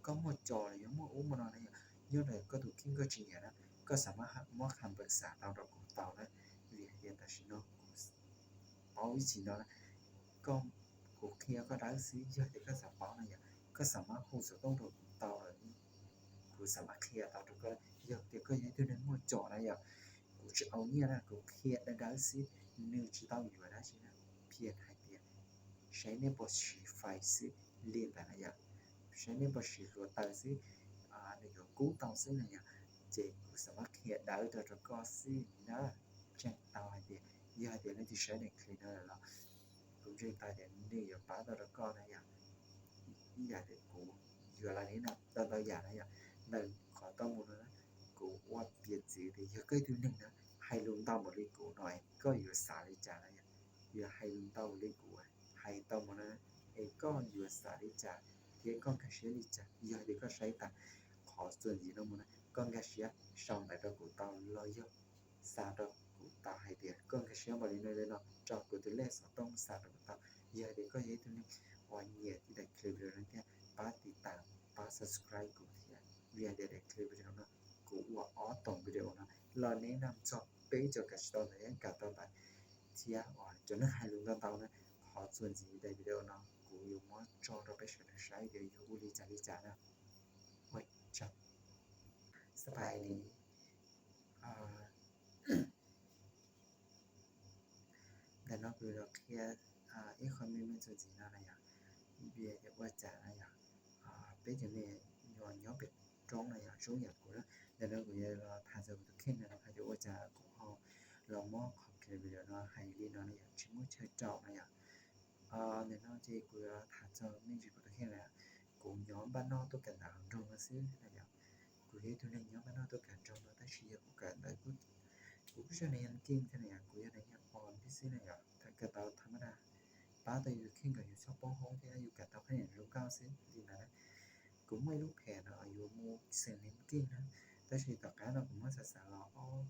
koj muaj cos los yog muaj ub muaj no na yom, nyob rau koj tus kheej koj tsis nyiam na, koj xav muab kham pawg xav tau rau kuv tau na, vim hais tias tam sim no kuv paub ib txhis no na, koj, kuv qhia koj dawb xwb. Yog tias koj xav paub na yom, koj xav muab hu xov tooj rau kuv tau los kuv xav muab qhia tau rau koj. Yog tias koj yog ib tug neeg muaj cos na yom, kuv tsis au nyiaj na, kuv qhia dawb dawb xwb, nws tsis tau yuav dab tsi na, piav hais tias saib nej puas siv fais xwb li ntawd na yom, saib nej puas siv hluav taws xwb, nws yuav kub tau xwb na yom. Ces kuv xav muab qhia dawb rau rau koj xwb na. Ntseeg tau hais tias yog hais tias leej twg saib daim clip no lawm los kuv ntseeg tau tias nws yuav pab tau rau koj na yom. Ib yam tias kuv yuav los li no ntau ntau yam na yom, ntawm qhov tau mus no na, kuv ua piv txwv tias yog koj ib tug neeg na hais lus ntau npaum li kuv no es koj yuav xav li cas na yom, yuav hais lus ntau npaum li kuv hais tau mus no, es koj yuav xav li cas thiab koj nkag siab li cas. Yog tias koj saib tas qhov txuas ntxiv no mus na, koj nkag siab sau ntawv rau kuv tau los yog xa rau kuv tau hais tias koj nkag siab npaum li no li no rau kuv tus lej xov tooj xa rau kuv tau. Yog tias koj yog ib tug neeg uas nyiam tib daim clip video no thiab pab tiv tas, pab subscribe kuv thiab, vim hais tias daim clip video no kuv ua ob toom video no los nej nam txog peb cov kawm tsis tau ntawv thiab kawm tau ntawv thiab uas cov neeg hais lus ntau ntau na. Qhov txuas ntxiv daim video no kuv yuav muab tso rau peb sawv daws saib tias yuav ua li cas li cas na. Ua tsaug. Xab pais li. Ntawm no kuv los qhia ib qho me me txuas ntxiv no na yom, vim tias ua cas na yom, peb cov me nyuam nyob pem roob na yom, zoo yam kuv na. Ntawm no kuv yuav los tham txog kuv tus kheej na, hais tias ua cas kuv ho los muab qhov clip video no hais li no na yom, tsis muaj chaw rau na yom. Ntawm no ces kuv yuav tham txog me ntsis kuv tus kheej na. Kuv nyob npaj noj tuaj kawm ntawv hauv nroog no xwb na yom. Kuv yog ib tug neeg nyob npaj noj tuaj kawm nroog no tab sis yog kuv kawm ntawv, kuv kuj tsis yog neeg nyiam keej thiab na yom, kuv yog neeg nyiam pom thiab xwb na yom, tham kawm tau tham mab daj, pab tau yus kheej kom yus txhob poob hoob thiab yus kawm tau pheej zoo nkauj xwb li ntawd na. Kuv muaj ib lub phem no yuav mus xeem neeg keej na, tab sis tom qab no kuv muab xav xav los,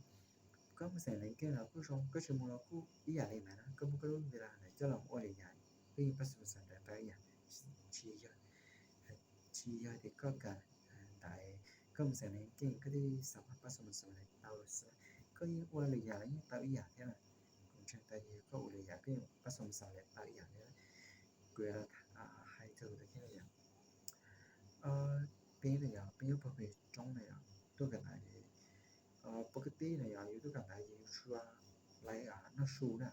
koj mus xeem neeg keej los kuj zoo, koj tsis mus los kuj ib yam li ntawd na, koj muab koj lub vis las ntawd coj los ua li yam, koj yeej pab xu xav ntawd tau ib yam. Tsis yog, tsis yog tias koj kawm ntawv, koj mus xeem neeg keej koj thiaj xav pab xu xav ntawd tau xwb, koj yeej ua li yam los yeej tau ib yam thiab na. Kuv ntseeg tias yog koj ua li yam koj yeej pab xu xav ntawd tau ib yam thiab. Kuv yuav hais txog kuv tus kheej yom, peb na yom, peb nyob puag pem roob na yom, tuaj kawm ntawv, pov kawg tib na yom, yus tuaj kawm ntawv ces yus tsis tshua noj su na.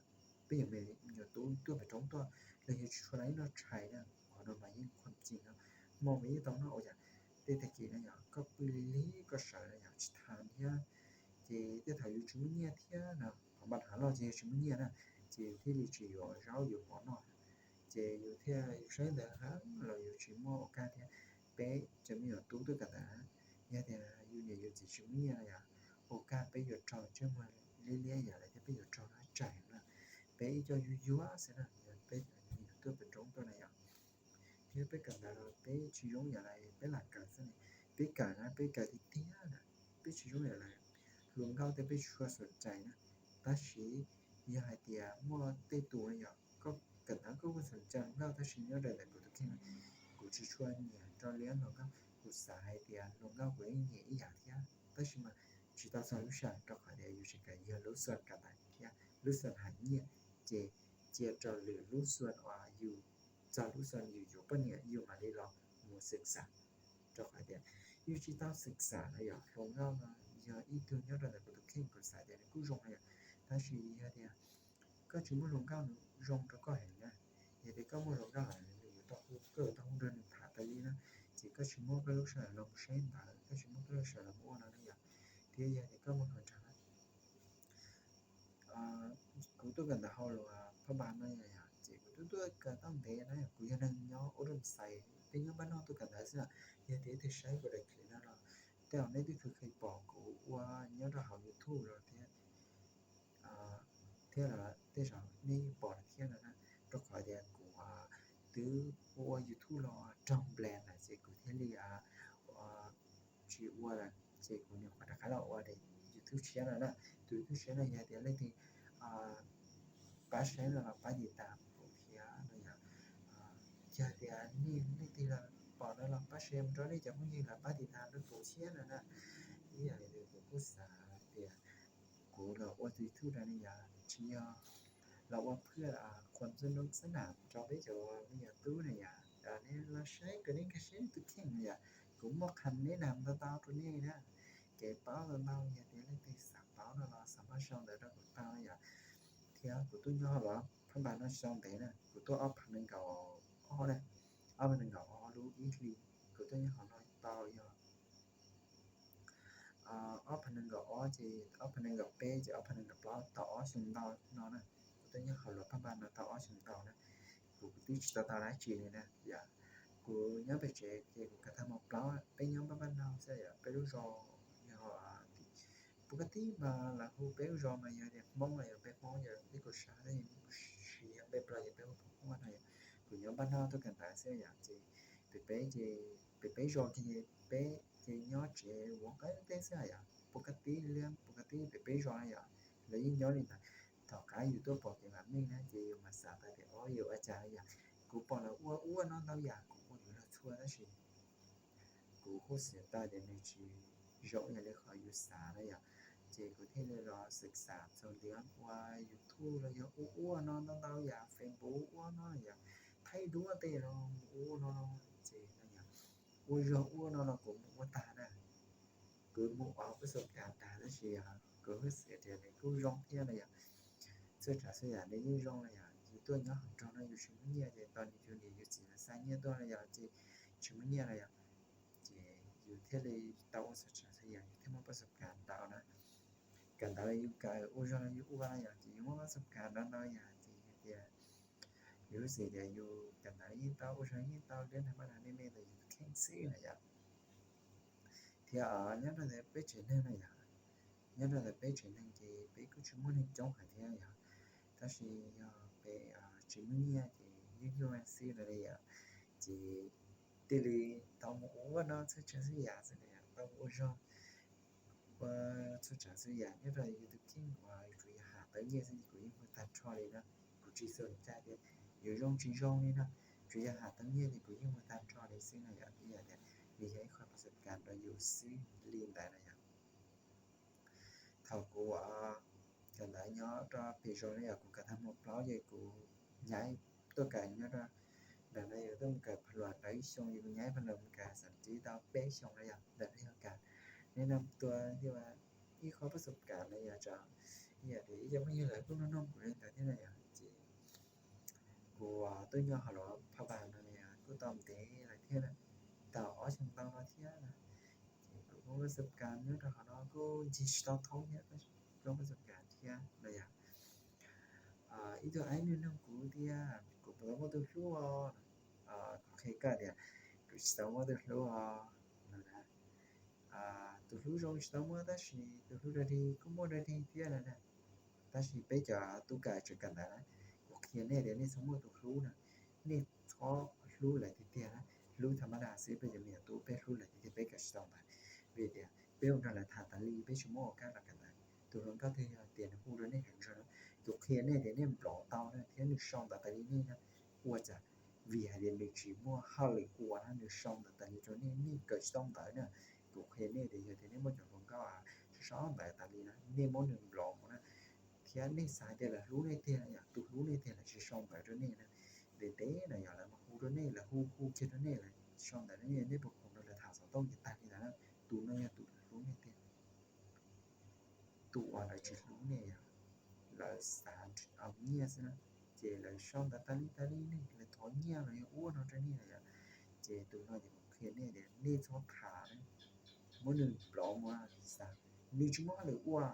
Peb yog me nyuam tub tuaj pem roob tuaj los yus tsis tshua noj tshais na, qhov no mas yeej khuam cim no, hmo mas yeej tau noj ua cas. Tej tag kis na yom, koj pw lig lig koj sawv na yom, tsis tham thiab, ces tej thaum yus tsis muaj nyiaj thiab na, qhov npaj hav loj ces yus tsis muaj nyiaj na, ces yus thiaj li tsis yuav zaub yuav mov noj, ces yus thiaj yus saib ntawv heev los yus tsis muaj ua kaj thiab. Peb cov me nyuam tub tuaj kawm ntawv na, yog tias yus niam yus txiv tsis muaj nyiaj na yom, ua kaj peb yuav raug ntsej muag liab liab yam lawm thiab peb yuav raug dab tsam na. Peb ib co yuag yuag xwb na, peb cov me nyuam tuaj pem roob tuaj na yom. Thiab peb kawm ntawv los peb tsis zoo yam lawv peb lam kawm xwb na, peb kawm na peb kawm tiag tiag na, peb tsis zoo yam lawv hluas nkauj tej peb tsis tshua xom cai na. Tab sis yog hais tias muaj tej tus na yom, koj kawm ntawv koj kuj xom cai hluas nkauj tab sis nyob rau ntawm kuv tus kheej na, kuv tsis tshua nyiam rau liab hluas nkauj, kuv xav hais tias hluas nkauj kuv yeej nyiam ib yam thiab tab sis mas tsis tau txog lub sij hawm rau qhov tias yus tseem kawm yog lub xyoo kawm ntawv thiab lub xyoo hais nyiaj, ces cia rau lwm lub xyoo uas yus txog lub xyoo yus yuav poj niam yus mam li los mus xwm xam. Rau qhov tias yus tsis tau xwm xam na yom, hluas nkauj no yog ib tug nyob rau ntawm kuv tus kheej, kuv xav tias nws kuj zoo no yom. Tab sis yog tias koj tsis muaj hluas nkauj nws zoo rau koj heev na, yog tias koj muaj hluas nkauj lawm nws yuav tau hu, koj yuav tau hu nrog nws tham tas li na, ces koj tsis muab koj lub sij hawm los mus saib ntawv, koj tsis muab koj lub sij hawm los mus ua no na yom. Thiab yog tias koj muaj hluas nraug na, kuv tuaj kawm ntawv hauv lus Paj Npas no yom, ces kuv twb tuaj kawm tau ntev na, kuv yog neeg nyob ua rau xais, peb nyob npaj noj tuaj kawm ntawv xwb. Yog tias ib tug saib kuv daim clip no los tej zaum nej twb kheev pom kuv ua nyob rau hauv YouTube los thiab, thiab los tej zaum nej yeej pom lawm thiab no na, rau qhov tias kuv twb ua YouTube los raug ban lawm ces kuv thiaj li tsis ua lawm, ces kuv nyuam qhuav rov qab los ua daim YouTube tshiab no na. Tus YouTube tshiab no yog tias leej twg pab saib no los pab tiv tam kuv thiab no yom. Yog tias nej leej twg los pom no los pab share mus rau nej cov phooj ywg los pab tiv tam rau kuv thiab no na. Ib yam li kuv kuj xav tias kuv los ua tus YouTube no ne yom, tsis yog los ua phwaj khuam txuj nub xab nam rau peb cov me nyuam tub na yom. Nej los saib kom nej nkag siab tus kheej na yom. Kuv muaj qhas neb nam ntau ntau rau nej na, kev paub ntau ntau, yog tias leej twg xav paub no los xav maj sau ntawv rau kuv tau na yom. Thiab kuv tuaj nyob hauv lub Paj Npas no tsis tau ntev na, kuv tuaj ob phav nees nkaum ob na, ob phav nees nkaum ob lub ib hlis, kuv tuaj nyob hauv no tau yog ob phav nees nkaum ob ces ob phav nees nkaum peb ces ob phav nees nkaum plaub, tau ob xyoos ntau no na. Kuv tuaj nyob hauv lub Paj Npas no tau ob xyoos ntau na, kuv twb tsis tau tau dab tsi li na yom. Kuv nyob pem tsev ces kuv kawm tag mos plaub, peb nyob Paj Npas no xwb yom, peb lub zos yog pus kab tib mas lawv hu peb lub zos mas yog tias Hmoob los yog peb Hmoob yom, peb kuj sab tab sis yog peb Nplog ces peb hu Hmoob no yom. Kuv nyob Paj Npas no tuaj kawm ntawv xwb yom, ces pem peb ces pem peb zos ces peb ces nyob tsev ua qab teb xwb yom, pus kab tib liab pus kab tib pem peb zos na yom, lawv yeej nyob li ntawd. Tom qab yus tuaj pom kev vam meej na ces yus mam xav tau tias o yus ua cas na yom. Kuv pom lawv ua ua no ntau yam kuv ua yuav luag txhua tab sis kuv kuj xav tau tias nws tsis zoo ib yam li qhov yus xav na yom, ces kuv thiaj li los xav xav txog tias ua YouTube los yog ua ua no ntau ntau yam, Facebook ua no yom, thaij duab tej los mus ua no, ces no yom, ua zog ua no los kuv mus ua tag na. Kuv mus ua pab xav kas tag tab sis kuv kuj xav tias nws kuj zoo thiab no yom. Txhua tsav txhua yam nws yeej zoo no yom, yus tuaj nyob hauv nroog no yus tsis muaj nyiaj ces tos nws yus niam yus txiv lawv xa nyiaj tuaj no yom, ces tsis muaj nyiaj no yom, ces yus thiaj li tau ua txhua tsav txhua yam, yus thiaj muaj pab xav kas ntau na. Kawm ntawv yus kawm, ua zog yus ua no yom, ces yus muaj pab xav kas ntau ntau yam, ces yus tias yus xav tias yus kawm ntawv yeej tau, ua zog yeej tau, liab nag maj nag nej me ntawm yus kheej xwb na yom. Thiab nyob rau ntawm peb tsev neeg no yom, nyob rau ntawm peb tsev neeg ces peb kuj tsis muaj neeg coob heev thiab yom, tab sis yog peb tsis muaj nyiaj ces nyuaj nyuaj xwb no yom, ces thiaj li tau mus ua no txhua tsav txhua yam xwb na yom, tau mus ua zog ua txhua tsav txhua yam. Nyob rau yus tus kheej uas tsuas yog ham tau nyiaj xwb ces kuv yeej ua tag nrho li na, kuv tsis xav li cas tias yuav zoo tsis zoo li na, tsuas yog ham tau nyiaj ces kuv yeej ua tag nrho li xwb na yom. Ib yam tias nws yog ib qho pab xav kas rau yus xwb li ntawd na yom. Thaum kuv kawm ntawv nyob rau pem zos no yom, kuv kawm tag mos plaub ces kuv nyaib tuaj kawm nyob rau nram no, yus tuaj mus kawm phav luam ntawd ib xyoo, yus kuv nyaib phav luam mus kawm xam tib tau peb xyoos no yom, ntawm no yog kas, nej no tua thiab ib qho pab xav kas no yom, tso ib yam tias ib co phooj ywg lawv kuj nug nug kuv li ntawd thiab no yom, ces kuv tuaj nyob hauv lub Paj Npas no kuj tau ntev lawm thiab na, tau ob xyoos ntau no thiab na. Ces kuv kuj pab xav kas nyob rau hauv no kuj ncig tsis tau thoob thiab, kuj pab xav kas thiab no yom. Ib tug aib nug nug kuv tias kuv puas tau muaj tus hlub os, kuv qhia koj tias kuv tsis tau muaj tus hlub os no na. Tus hlub zoo tsis tau muaj tab sis tus hlub dog dig kuj muaj dog dig thiab no na. Tab sis peb cov tub kawm tseem kawm ntawv na, kuv qhia nej tias nej txhob muaj tus hlub na, nej txhob hlub lawv tiag tiag na. Hlub tham ma das xwb, peb cov me nyuam tub peb hlub lawv tiag tiag peb kawm tsis tau ntawv, vim tias peb ua nrog lawv tham tas li peb tsis muab ua kab los kawm ntawv. Tus hluas nkauj twg yog tias nws hu rau nej heev zog na, kuv qhia nej tias nej nplov tau na thiab nws sau ntawv tas li nej na, ua cas vim hais tias nws tsis muaj hauj lwm ua na, nws sau ntawv tas li rau nej, nej kawm tsis tau ntawv na. Kuv qhia nej tias yog tias nej muaj cov hluas nkauj sau ntawv tas li na, nej muab nws nplov mus na, thiab nej xav tias lawv hlub nej tiag yom, tus hlub nej tiag lawv tsis sau ntawv rau nej na. Ntev ntev no yog lawv mas hu rau nej, lawv hu hu kiag rau nej, lawv sau ntawv rau nej, nej puas khoom rau lawv tham xov tooj ces tag li ntawd na. Tus no yog tus hlub nej tiag. nyiaj xwb na. Ces lawv sau ntawv tas li tas li, nej lawv thov nyiaj los yog ua no rau nej na yom. Ces tus no ces kuv qhia nej tias nej txhob tham, muab nws block mus, vim xav nws tsis muaj hauj lwm ua.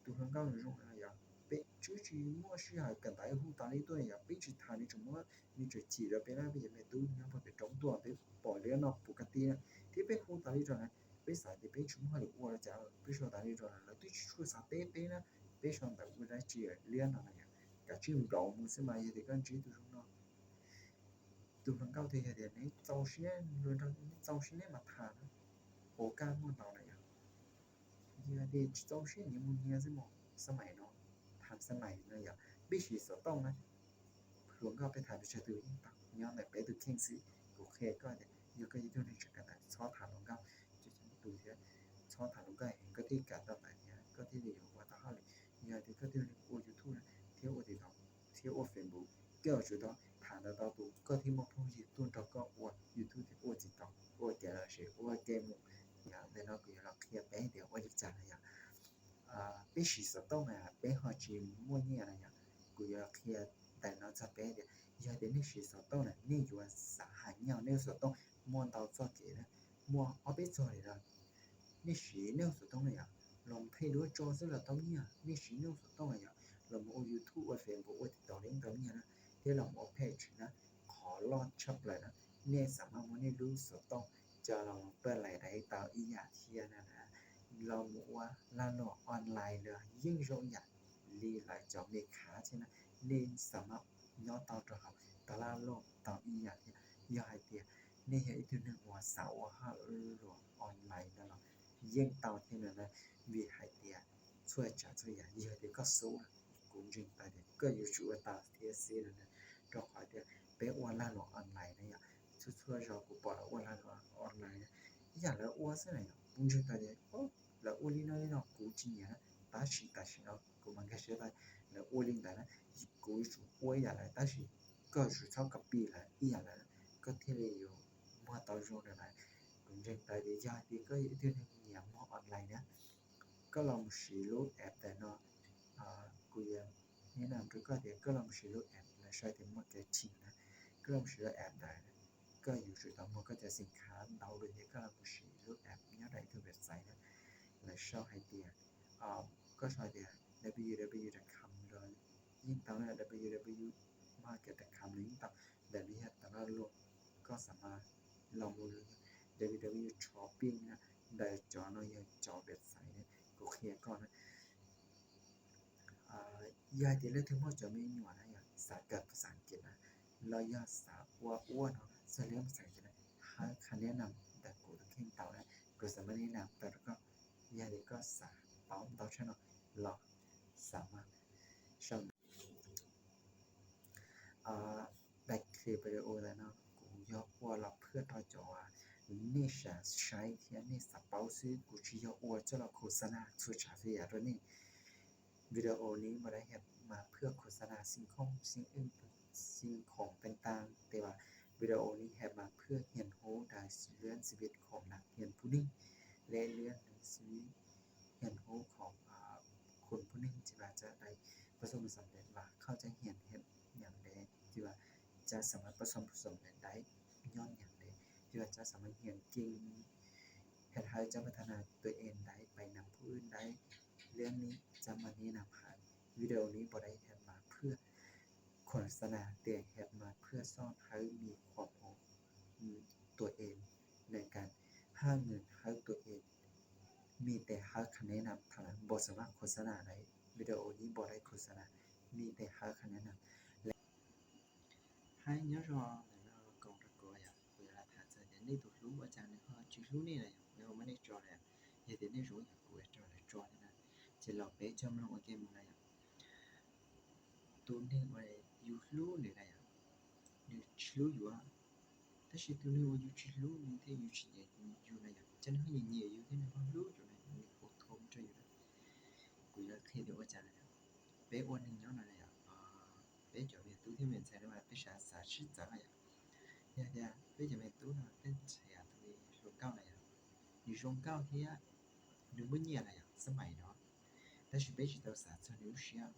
Tus hluas nkauj zoo no yog peb twb tsis muaj sij hawm kawm ntawv hu tas li tuaj yog peb tsis tham, nws tseem muab nws tseem chim rau peb na, peb cov me tub nyob puag pem roob tuaj peb pom liab no puv ka ti na, thiab peb hu tas li rau na, peb xav tias peb tsis muaj hauj lwm ua los cas peb sau tas li rau lawv twb tsis tshua xav teb peb na, peb sau ntawv ua dab tsi liab no na yom. Kav tsij nplauv mus xwb mas yog tias koj ntsib tus zoo no. Tus hluas nkauj twg yog tias neb txaus siab, neb txaus siab neb mas tham na, ua kaj muaj ntau na yom. Yog tias tsis txaus siab nyias mus nyias xwb mas xab mais no, tham xab mais no yom, peb siv xov tooj na. Hluas nkauj peb tham pes tsawg tus yeej tau, nyob ntawm peb tus kheej xwb. Kuv qhia koj tias yog koj yog ib tug neeg tseem kawm ntawv txhob tham hluas nkauj, coob coob tus thiab, txhob tham hluas nkauj heev koj thiaj kawm tau ntawv thiab koj thiaj li yuav ua tau hauj lwm. Yog tias koj tus neeg ua YouTube na thiab ua TikTok thiab ua Facebook, koj yuav tsum tau tham ntawd tau tus koj thiaj muaj phooj ywg tuaj nrog koj ua YouTube thiab ua TikTok, ua kev lom zem ua kev mus. Yog ntawm no kuv yuav los qhia peb tias ua li cas na yom. Peb siv xov tooj na peb ho tsis muaj nyiaj na yom. Kuv yuav qhia ntawm no txog peb tias yog tias nej siv xov tooj na nej yuav xav hais nyiaj, nej xov tooj muaj ntau txoj kev na, muaj ob peb txoj li no. Nej siv nej xov tooj na yom, los mus phem duab tso xwb los tau nyiaj. Nej siv nej xov tooj na yom, los mus ua YouTube ua Facebook ua TikTok li tau nyiaj na, thiab los mus ua page na. Qhov loj tshaj plaws na, nej xav mas muab nej lub xov tooj coj los mus pab lais dais tau ib yam thiab na. Los mus ua lag luam online los yeej zoo yam li lawv cov me khav thiab na, nej xav mas nyob tau rau hauv tau lag luam tau ib yam thiab. Yog hais tias nej yog ib tug neeg uas xav ua hauj lwm online no los yeej tau thiab na, vim hais tias txhua tsav txhua yam yog tias koj xub los kuv ntseeg tau tias koj yuav tsum ua tau thiab xwb no na. Rau qhov tias peb ua lag luam online na yom, txhua txhua zaus kuv pom lawv ua lag luam online na, ib yam lawv ua xwb na yom, kuv ntseeg tau tias lawv ua li no li no kuv tsis nyiam na, tab sis tam sim no kuv mam nkag siab tau lawv ua li ntawd na, kuv yuav tsum ua ib yam lawv, tab sis koj yuav tsum txhob copy lawv ib yam lawv, koj thiaj li yuav muag tau zoo na lawv. Kuv ntseeg tau tias yog tias koj yog ib tug neeg nyiam muag online na, koj los mus siv lub app ntawm no, kuv yuav nes nam rau koj tias koj los mus siv lub app lawv sau tias marketing na, koj los mus siv lub app ntawd, koj yuav tsum tau muag koj cov xim khav ntau lawm thiab koj los mus siv lub app nyob rau ib tug website na, lawv sau hais tias, koj sau tias www dot com los yeej tau na, www market dot com los yeej tau, ntawm no yog tau lag luam. Koj xav mas los mus www shopping na, ntawm cov no yog cov website na, kuv qhia koj na. Yog hais tias leej twg muaj cov me nyuam na yog xav kawm phas xas As kiv na, los yog xav ua ua no xav liab phas xas As kiv na, hab qha nes nam ntawm kuv tus kheej tau na, kuv xav mas nes nam tau rau koj. Yog hais tias koj xav paub ntau tshaj no los xav mas sau ntawv. Daim clip video ntawm no kuv yog ua los phwaj rau cov nej xav saib thiab nej xav paub xwb, kuv tsis yog ua coj los khos xa nas txhua tsav txhua yam rau nej. Video này bọn em hẹn mà เพื่อโฆษณาสิ่งของ สิ่งอื่น สิ่งของต่างๆ แต่ว่า video này hẹn mà เพื่อ hiền hố đài lươn ชีวิตของนักเรียนผู้หนึ่ง และ เรื่อง หนังสือ hiền hố ของ คนผู้หนึ่ง ที่ว่าจะได้ประสบผลสำเร็จว่าเขาจะเรียนเฮ็ดหยังแหน่ ที่ว่าจะสามารถประสบผลสำเร็จได้ย้อนหยังแหน่ ที่ว่าจะสามารถเรียนเก่ง เฮ็ดให้จะพัฒนาตัวเองได้ไปนำผู้อื่นได้ เรื่องนี้จะมาแนะนำให้ วิดีโอนี้บ่ได้เฮ็ดมาเพื่อโฆษณา แต่เฮ็ดมาเพื่อสอนให้มีความรู้ตัวเองในการหาเงินให้ตัวเอง มีแต่ให้คำแนะนำเท่านั้น บ่สามารถโฆษณาได้ วิดีโอนี้บ่ได้โฆษณา มีแต่ให้คำแนะนำ Hais nyob zoo ntawm no koom rau kuv yom, kuv yuav los tham txog tias nej tus hlub ua cas nws ho tsis hlub nej na yom, nws ho muab nej tso na yom. Yog tias nej zoo yam kuv tso lawv tso thiab na, ces los peb coj mloog ua ke mus na yom. Tus neeg uas yus hlub nws na yom, nws tsis hlub yus, tab sis tus neeg uas yus tsis hlub nws thiab yus tsis nyiam yus na yom, ces nws ho nyiam nyiam yus thiab nws ho hlub yus na, nws ua thoo rau yus na. Kuv yuav qhia tias ua cas na yom, peb ua neeg nyob no na yom, peb cov me tub thiab me ntxhais no mas peb sawv xav sib txawv na yom. Yog tias peb cov me tub no peb ntxhais tus hluas nkauj na yom, nws zoo nkauj thiab nws muaj nyiaj na yom, xab mais no, tab sis peb tsis tau xav txog nws lub siab.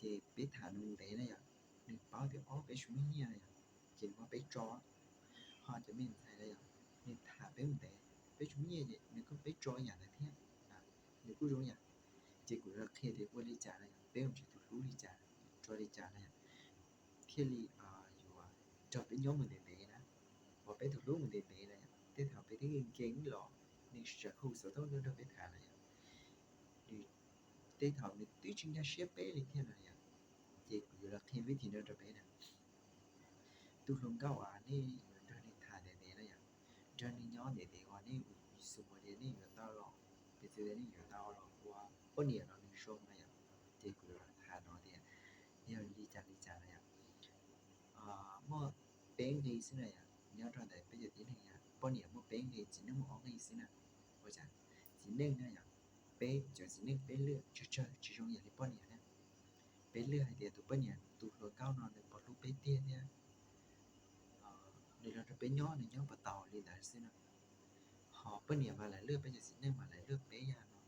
Ces peb tham nws ntev na yom, nws paub tias ob peb tsis muaj nyiaj na yom, ces nws muab peb tso. Ho cov me ntxhais na yom, nws tham peb mus ntev, peb tsis muaj nyiaj ces nws kom peb tso ib yam ntawd thiab. Nws kuj zoo yam. Ces kuv yuav qhia tias ua li cas na yom, peb mus nrhiav tus hlub li cas, tso li cas na yom, thiaj li yuav nrog peb nyob mus ntev ntev na, uas peb tus hlub mus ntev ntev na yom. Tej thaum peb twb nkees los nws tseem hu xov tooj tuaj nrog peb tham na yom. Nws tej thaum nws twb tsis nkag siab peb li thiab na yom. Ces kuv yuav los qhia vib thim no rau peb na. Tus hluas nkauj uas nej yuav nrog nws tham ntev ntev na yom, nrog nws nyob ntev ntev uas nej ua xu ua li nej yuav tau los, piv txwv tias nej yuav tau los ua poj niam los nws zoo na yom. Ces kuv yuav los tham no tias yog li cas li cas na yom. Muaj peb nqe xwb na yom, nyob rau ntawm peb cov tib neeg yom, poj niam muaj peb nqe, txiv neej muaj ob nqe xwb na. Ua cas txiv neej na yom, peb cov txiv neej peb lwaj tsawg tsawg tsis zoo yam li poj niam na. Peb lwaj hais tias tus poj niam, tus hluas nkauj no nws puas hlub peb tiag thiab nws los nrog peb nyob nws nyob puas tau li ntawd xwb no. Ho poj niam mas lawv lwaj, peb cov txiv neej mas lawv lwaj peb yam no.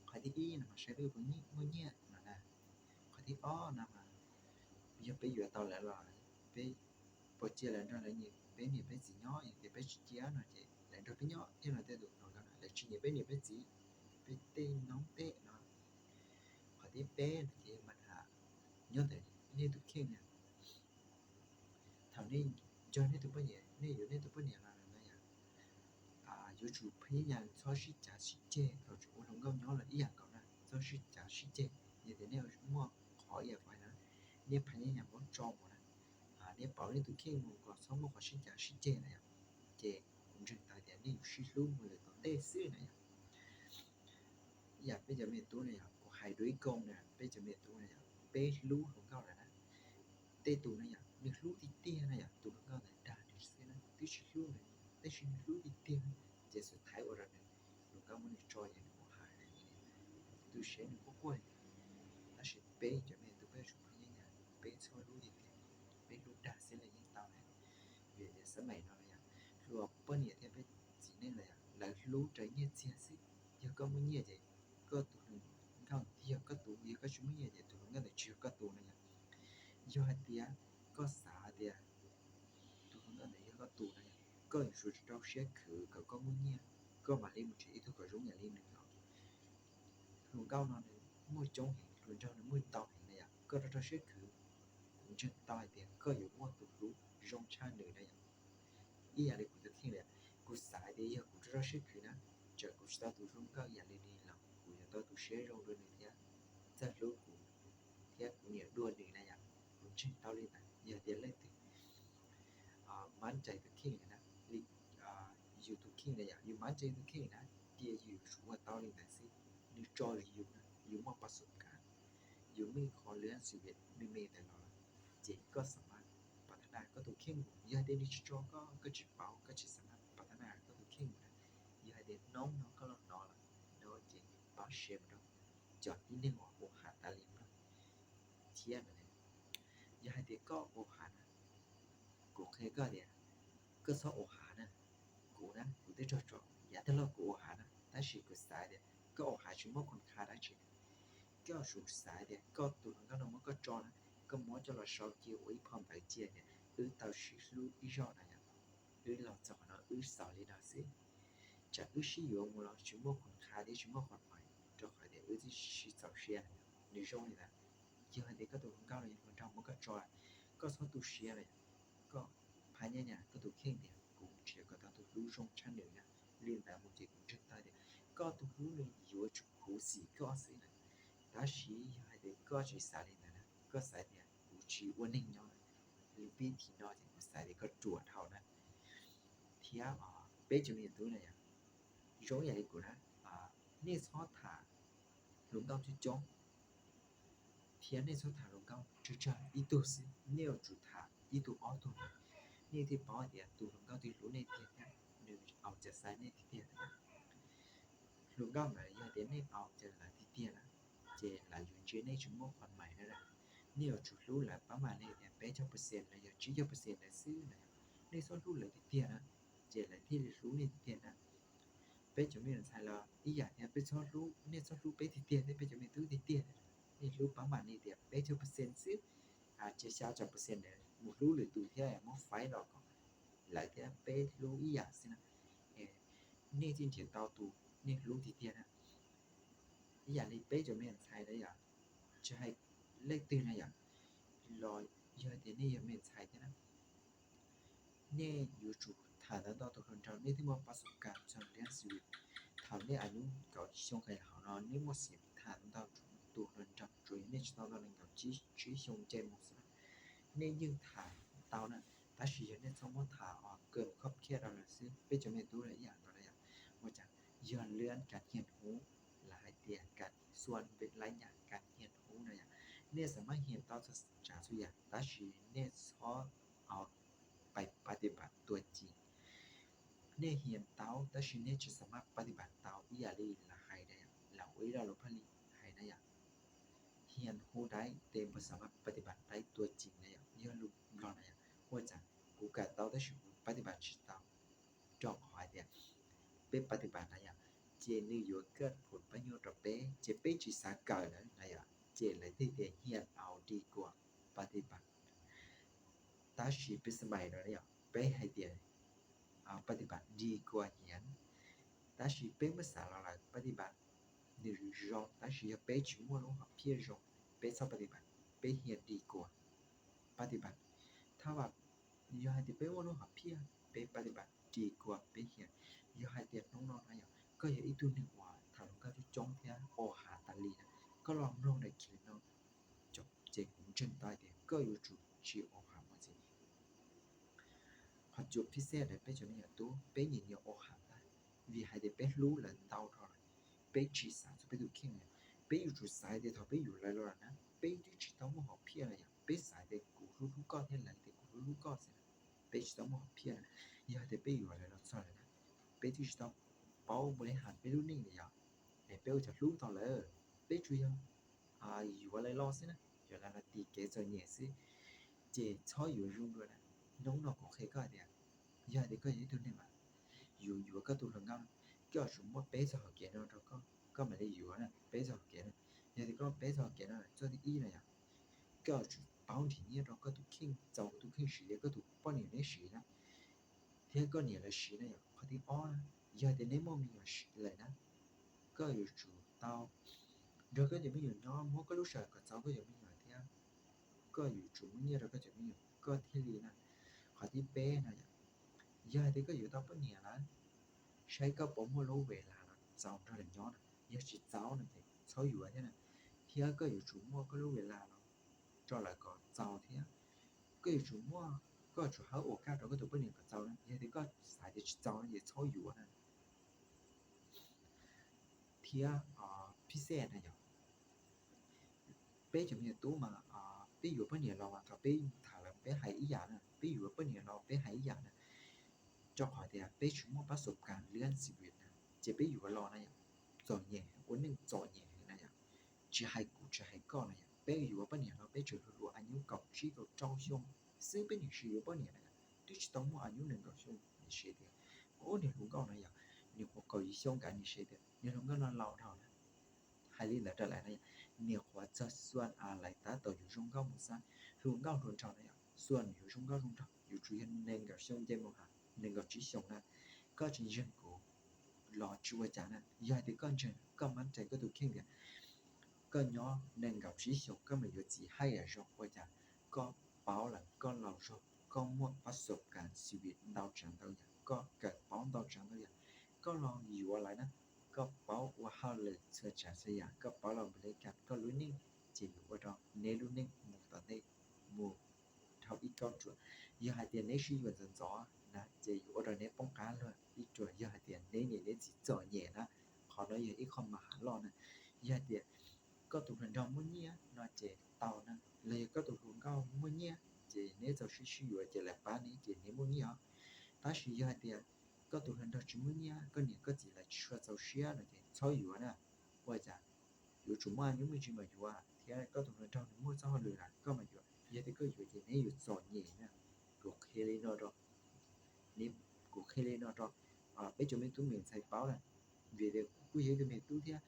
Qhov thib ib no mas saib peb puas muaj nyiaj no na. Qhov thib ob no mas yog peb yuav tau lawv los peb puas cia lawv nrog lawv niam peb niam peb txiv nyob, yog tias peb tsis cia no ces lawv nrog peb nyob thiab no. Tej tus hluas nkauj no lawv tsis nyiam peb niam peb txiv, peb tej noob tej no. Qhov thib peb no ces mas nyob ntawm nej tus kheej na. Thaum nej nrog nej tus poj niam, nej yuav nej tus poj niam los na yom, yuav tsum phaj nyaj nyas txhob sib cav sib ceg. Thaum tseem ua hluas nkauj nyob los ib yam nkaus na, txhob sib cav sib ceg. Yog tias nej muaj qhov ib yam qhov na, nej phaj nyaj nyas muab tso mus na, nej pauv nej tus kheej mus kom txhob muaj qhov sib cav sib ceg na yom. Ces kuv ntseeg tau tias nej yuav sib hlub mus lawm tom ntej xwb na yom. Ib yam peb cov me tub na yom, kuv hais dua ib koo na, peb cov me tub na yom, peb hlub hluas nkauj lawm na, tej tus na yom nws hlub tiag tiag na yom, tus hluas nkauj ntawd dag nws xwb na, twb tsis hlub nws, tab sis nws hlub tiag tiag. Ces xub thaiv ua rau nws, hluas nkauj muab nws tso ces nws ua hais li, tu siab nws quaj quaj. Tab sis peb cov me tub peb yuav tsum phaj nyaj nyas, peb txhob hlub tiag tiag, peb hlub dag xwb los yeej tau na. Vim tias xab maim no na yom, luag poj niam thiab peb txiv neej los yom, lawv hlub raws nyiaj txiag xwb. Yog koj muaj nyiaj ces koj tus hluas nkauj yog koj tus, yog koj tsis muaj nyiaj ces tus hluas nkauj ntawd tsis yog koj tus na yom. Yog hais tias koj xav hais tias tus hluas nkauj ntawd yog koj tus na yom, koj yuav tsum rau siab khwv kom koj muaj nyiaj, koj mam li mus nrhiav ib tug kom zoo yam li nws los. Hluas nkauj no nws muaj coob heev, hluas nraug nws muaj ntau heev na yom, koj rau rau siab khwv, kuv ntseeg tau hais tias koj yuav muaj tus hlub zoo tshaj nws na yom. Ib yam li kuv tus kheej li, kuv xav hais tias yog kuv rau rau siab khwv na, txawm kuv tsis tau tus hluas nkauj yam li nws los kuv yuav tau tus siab zoo dua nws thiab, txawj hlub kuv thiab kuv nyiam dua nws na yom. Kuv ntseeg tau li ntawd. Yog tias leej twg mab ntsaim tus kheej na, li yus tus kheej na yom, yus mab ntsaim tus kheej na, cia yus yuav tsum ua tau li ntawd xwb. Nws tso yus na, yus muaj pas xub kav, yus muaj qhov lwm xwm me me ntawd los, ces koj xam mab pas thab na koj tus kheej mus. Yog hais tias nws tsis tso koj, koj tsis paub, koj tsis xam mab pas thab na koj tus kheej mus na, yog hais tias hnub no koj los hnov lawm, ces pab share mus rau cov tib neeg uas ua hav tas li no thiab. Yog hais tias koj ua hav na, kuv qhia koj tias koj txhob ua hav na. Kuv na, kuv twb raug tso, yav tag los kuv ua hav na, tab sis kuv xav tias koj ua hav tsis muaj khoom kha dab tsi. Koj yuav tsum xav tias koj tus hluas nkauj no muab koj tso na, koj muab coj los sau cia ua ib phau ntawv cia tias wb tau sib hlub ib zaug na yom, wb los txog qhov no wb xaus li no xwb. Tsam wb sib yuav mus los tsis muaj khoom kha thiab tsis muaj khoom mais, rau qhov tias wb twb sib txaus siab na yom. Nws zoo li ntawd. Yog hais tias koj tus hluas nkauj los yog hluas nraug muab koj tso, koj txhob tu siab lawm, koj phaj nyaj nyas koj tus kheej tias kuv nrhiav kom tau tus hlub zoo tshaj nws na. Li ntawd mus ces kuv ntseeg tau tias koj tus hlub nws yuav tsum khuv xim koj xwb na. Tab sis yog hais tias koj tsis xav li ntawd na, koj xav tias kuv tsis ua neeg nyob lawm, li pib thim no ces kuv xav tias koj ruam dhau na. Thiab peb cov me tub na yom, zoo yam li kuv na, nej txhob tham hluas nkauj coob coob, thiab nej txhob tham hluas nkauj tsawg tsawg, ib tug xwb, nej yuav tsum tham ib tug ob tug. Nej thiaj paub hais tias tus hluas nkauj twg hlub nej tiag thiab nws au cas xaiv nej tiag tiag. Hluas nkauj ntawd yog tias nej au cas lawv tiag tiag na, ces lawv yuav ntsia nej tsis muaj qhov mais na. Nej yuav tsum hlub lawv pab mam li tias peb caug percent los yog tsib caug percent lawv xwb na. Nej txhob hlub lawv tiag tiag na, ces lawv thiaj li hlub nej tiag tiag na. Peb cov me nyuam ntxhais los ib yam thiab, peb txhob hlub, nej txhob hlub peb tiag tiag thiab, peb cov me tub tiag tiag, nej hlub pab mam li tias peb caug percent xwb, ces xya caum percent ntawd mus hlub lwm tus thiab muab faib los kom lawv thiab peb hlub ib yam xwb na. Nej thiaj nrhiav tau tus nej hlub tiag tiag na. Ib yam li peb cov me nyuam ntxhais na yom, tsis hais leej twg na yom, los yog tias nej yog me nyuam ntxhais thiab na, nej yuav tsum tham ntau ntau tus hluas nraug, nej thiaj muaj pab xub kam txog liab xws li thaum nej a nub kaum xyoo nqis hauv no, nej muaj xim tham ntau tus hluas nraug, tsuas yog nej tsis tau tau nees nkaum tsib xyoo nce mus xwb na, nej yeej tham tau na. Tab sis yog nej txhob muab tham os kawm khob khiaj rau lawv xwb, peb cov me tub lawm ib yam nkaus na yom. Ua cas yog liab kas nyiaj hnub, lawv hais tias kas xuan laiv nyam kas nyiaj hnub na yom. Nej xam maj hiam tau txhua tsav txhua yam tab sis nej txhob pais pab tij pam tuag ci. Nej hiam tau tab sis nej tsis xam maj pab tij pam tau ib yam li lawv hais na yom, lawv ua ib lo lus phaj li hais na yom, hiam hu dai tes npawg xam maj pab tij pam dai tuag ci na yom, yog lus Nplog na yom. Ua cas kuv kawm tau tab sis kuv pab tij pam tsis tau, rau qhov hais tias peb pab tij pam na yom, ces nws yuav kaj phum pab nyuaj rau peb, ces peb tsis xav kawm na na yom, ces lawv thiaj tias hiam au di kua pab tij pam. Tab sis peb xab npais no yom, peb hais tias pab tij pam di kua hiam, tab sis peb muab xav los lawm pab tij pam nws zoo, tab sis yog peb tsis muaj lub hom phiaj zoo, peb txhob pab tij pam, peb hiam di kua pab tij pam. Thab vam, yog hais tias peb muaj lub hom phiaj, peb pab tij pam di kua peb hiam. Yog hais tias hnub no na yom, koj yog ib tug neeg uas tham hluas nkauj coob coob thiab au ham tas li na, koj los mloog daim clip no ces kuv ntseeg tau hais tias koj yuav tsum tsis au ham mus ntxiv. Qhov cuav phij xej ntawm peb cov me nyuam tub, peb nyiam nyiam au ham tag, vim hais tias peb hlub lawv ntau dhau lawm, peb tsis xav txog peb tus kheej lawm. Peb yuav tsum xav tias thaum peb yuav lawv los lawm na, peb twb tsis tau muaj hom phiaj lawm yom, peb xav tias kuv hlub hlub koj thiab lawv tias kuv hlub hlub koj xwb na, peb tsis tau muaj hom phiaj lawm. Yog hais tias peb yuav lawv los txog lawm na, peb twb tsis tau paub ua li hais peb lub neej lawm yom, es peb ua cas hlub tau lawv? Peb tsuas yog yuav lawv los xwb na, yuav lawv los tis kev txom nyem xwb, ces txhob yuav zoo dua na. Hnub no kuv qhia koj tias, yog hais tias koj yog ib tug neeg mas yuav yuav koj tus hluas nkauj, koj yuav tsum muaj peb txoj hau kev no rau koj, koj mam li yuav na, peb txoj hau kev na. Yog tias koj peb txoj hau kev no, txoj thib ib na yom, koj yuav tsum paub nrhiav nyiaj rau koj tus kheej, txaus koj tus kheej siv, koj tus poj niam neb siv na, thiab koj niam lawv siv na yom. Qhov thib ob na, yog tias neb muaj me nyuam lawm na, koj yuav tsum tau nrog koj cov me nyuam nyob, muab koj lub sij hawm kom txaus koj cov me nyuam thiab koj yuav tsum muab nyiaj rau koj cov me nyuam koj thiaj li na. Qhov thib peb na yom, yog hais tias koj yuav tau poj niam lawm, saib koj puas muaj lub ves las los txaus nrog lawv nyob na. Yog tsis txaus no ces txhob yuav thiab na. Thiab koj yuav tsum muaj koj lub ves las los rau lawv kom txaus thiab. Koj yuav tsum muaj, koj yuav tsum hawb ua kaj rau koj tus poj niam kom txaus na. Yog tias koj xav tias tsis txaus no ces txhob yuav na. Thiab phij xej na yom, peb cov me nyuam tub mas peb yuav poj niam los mas thaum peb tham lawv peb hais ib yam na, peb yuav poj niam los peb hais ib yam na. Rau qhov tias peb tsis muaj pab xub kam liab xi vim na, ces peb yuav los na yom, txom nyem, ua neej txom nyem heev na yom. Tsis hais kuv tsis hais koj na yom, peb yuav poj niam los peb tseem hluas hluas, a nyuj kaum tsib kaum rau xyoo xwb peb niam siv yuav poj niam na yom, twb tsis tau muaj a nyuj nees nkaum xyoo niam siv tias, ub niag hluas nkauj na yom, niag qhuav kaum yim xyoo kav niam siv tias niag hluas nkauj no laus dhau na. Hais li ntawd rau lawv na yom, niag qhuav txog xuaj a lawv tab tom yuav zoo nkauj mus xwb, hluas nkauj hluas nraug na yom, xuaj nws yuav zoo nkauj zoo nraug yuav tsum yog nees nkaum xyoo nce mus ha, nees nkaum tsib xyoo na. Koj tsis ntseeg kuv los tsis ua cas na, yog hais tias koj ntseeg koj mab rais koj tus kheej tias koj nyob nees nkaum tsib xyoos koj mam yuav txiv haj yam zoo, ua cas koj paub lawm koj laus zog, koj muaj pab xub kam xi vim ntau tsav ntau yam, koj kawm paub ntau tsav ntau yam, koj los yuav lawv na, koj paub ua hauj lwm txhua tsav txhua yam, koj paub los npaum li cas koj lub neej ces yuav ua rau neb lub neej mus tom ntej mus dhau ib kauj ruam. Yog hais tias neb sib yuav ntxov ntxov na ces yuav ua rau neb poob qab luag ib ruam. Yog hais tias neb niam neb txiv txom nyem na, qhov no yog ib qho mas hav loj na. Yog hais tias koj tus hluas nraug muaj nyiaj no ces tau na, los yog koj tus hluas nkauj muaj nyiaj ces neb txaus siab sib yuav ces lawv pab neb ces neb muaj nyiaj os. Tab sis yog hais tias koj tus hluas nraug tsis muaj nyiaj, koj niam koj txiv lawv tsis tshua txaus siab no ces txhob yuav na. Ua cas yuav tsum muaj a nyuj me ntsis mas yuav, thiab koj tus hluas nraug nws muaj txoj hauj lwm lawm koj mas yuav. Yog tias koj yuav ces neb yuav txom nyem na. Kuv qhia li no rau, kuv qhia li no rau peb cov me tub me ntxhais paub na. Vim tias kuv kuj yog ib tug me tub thiab,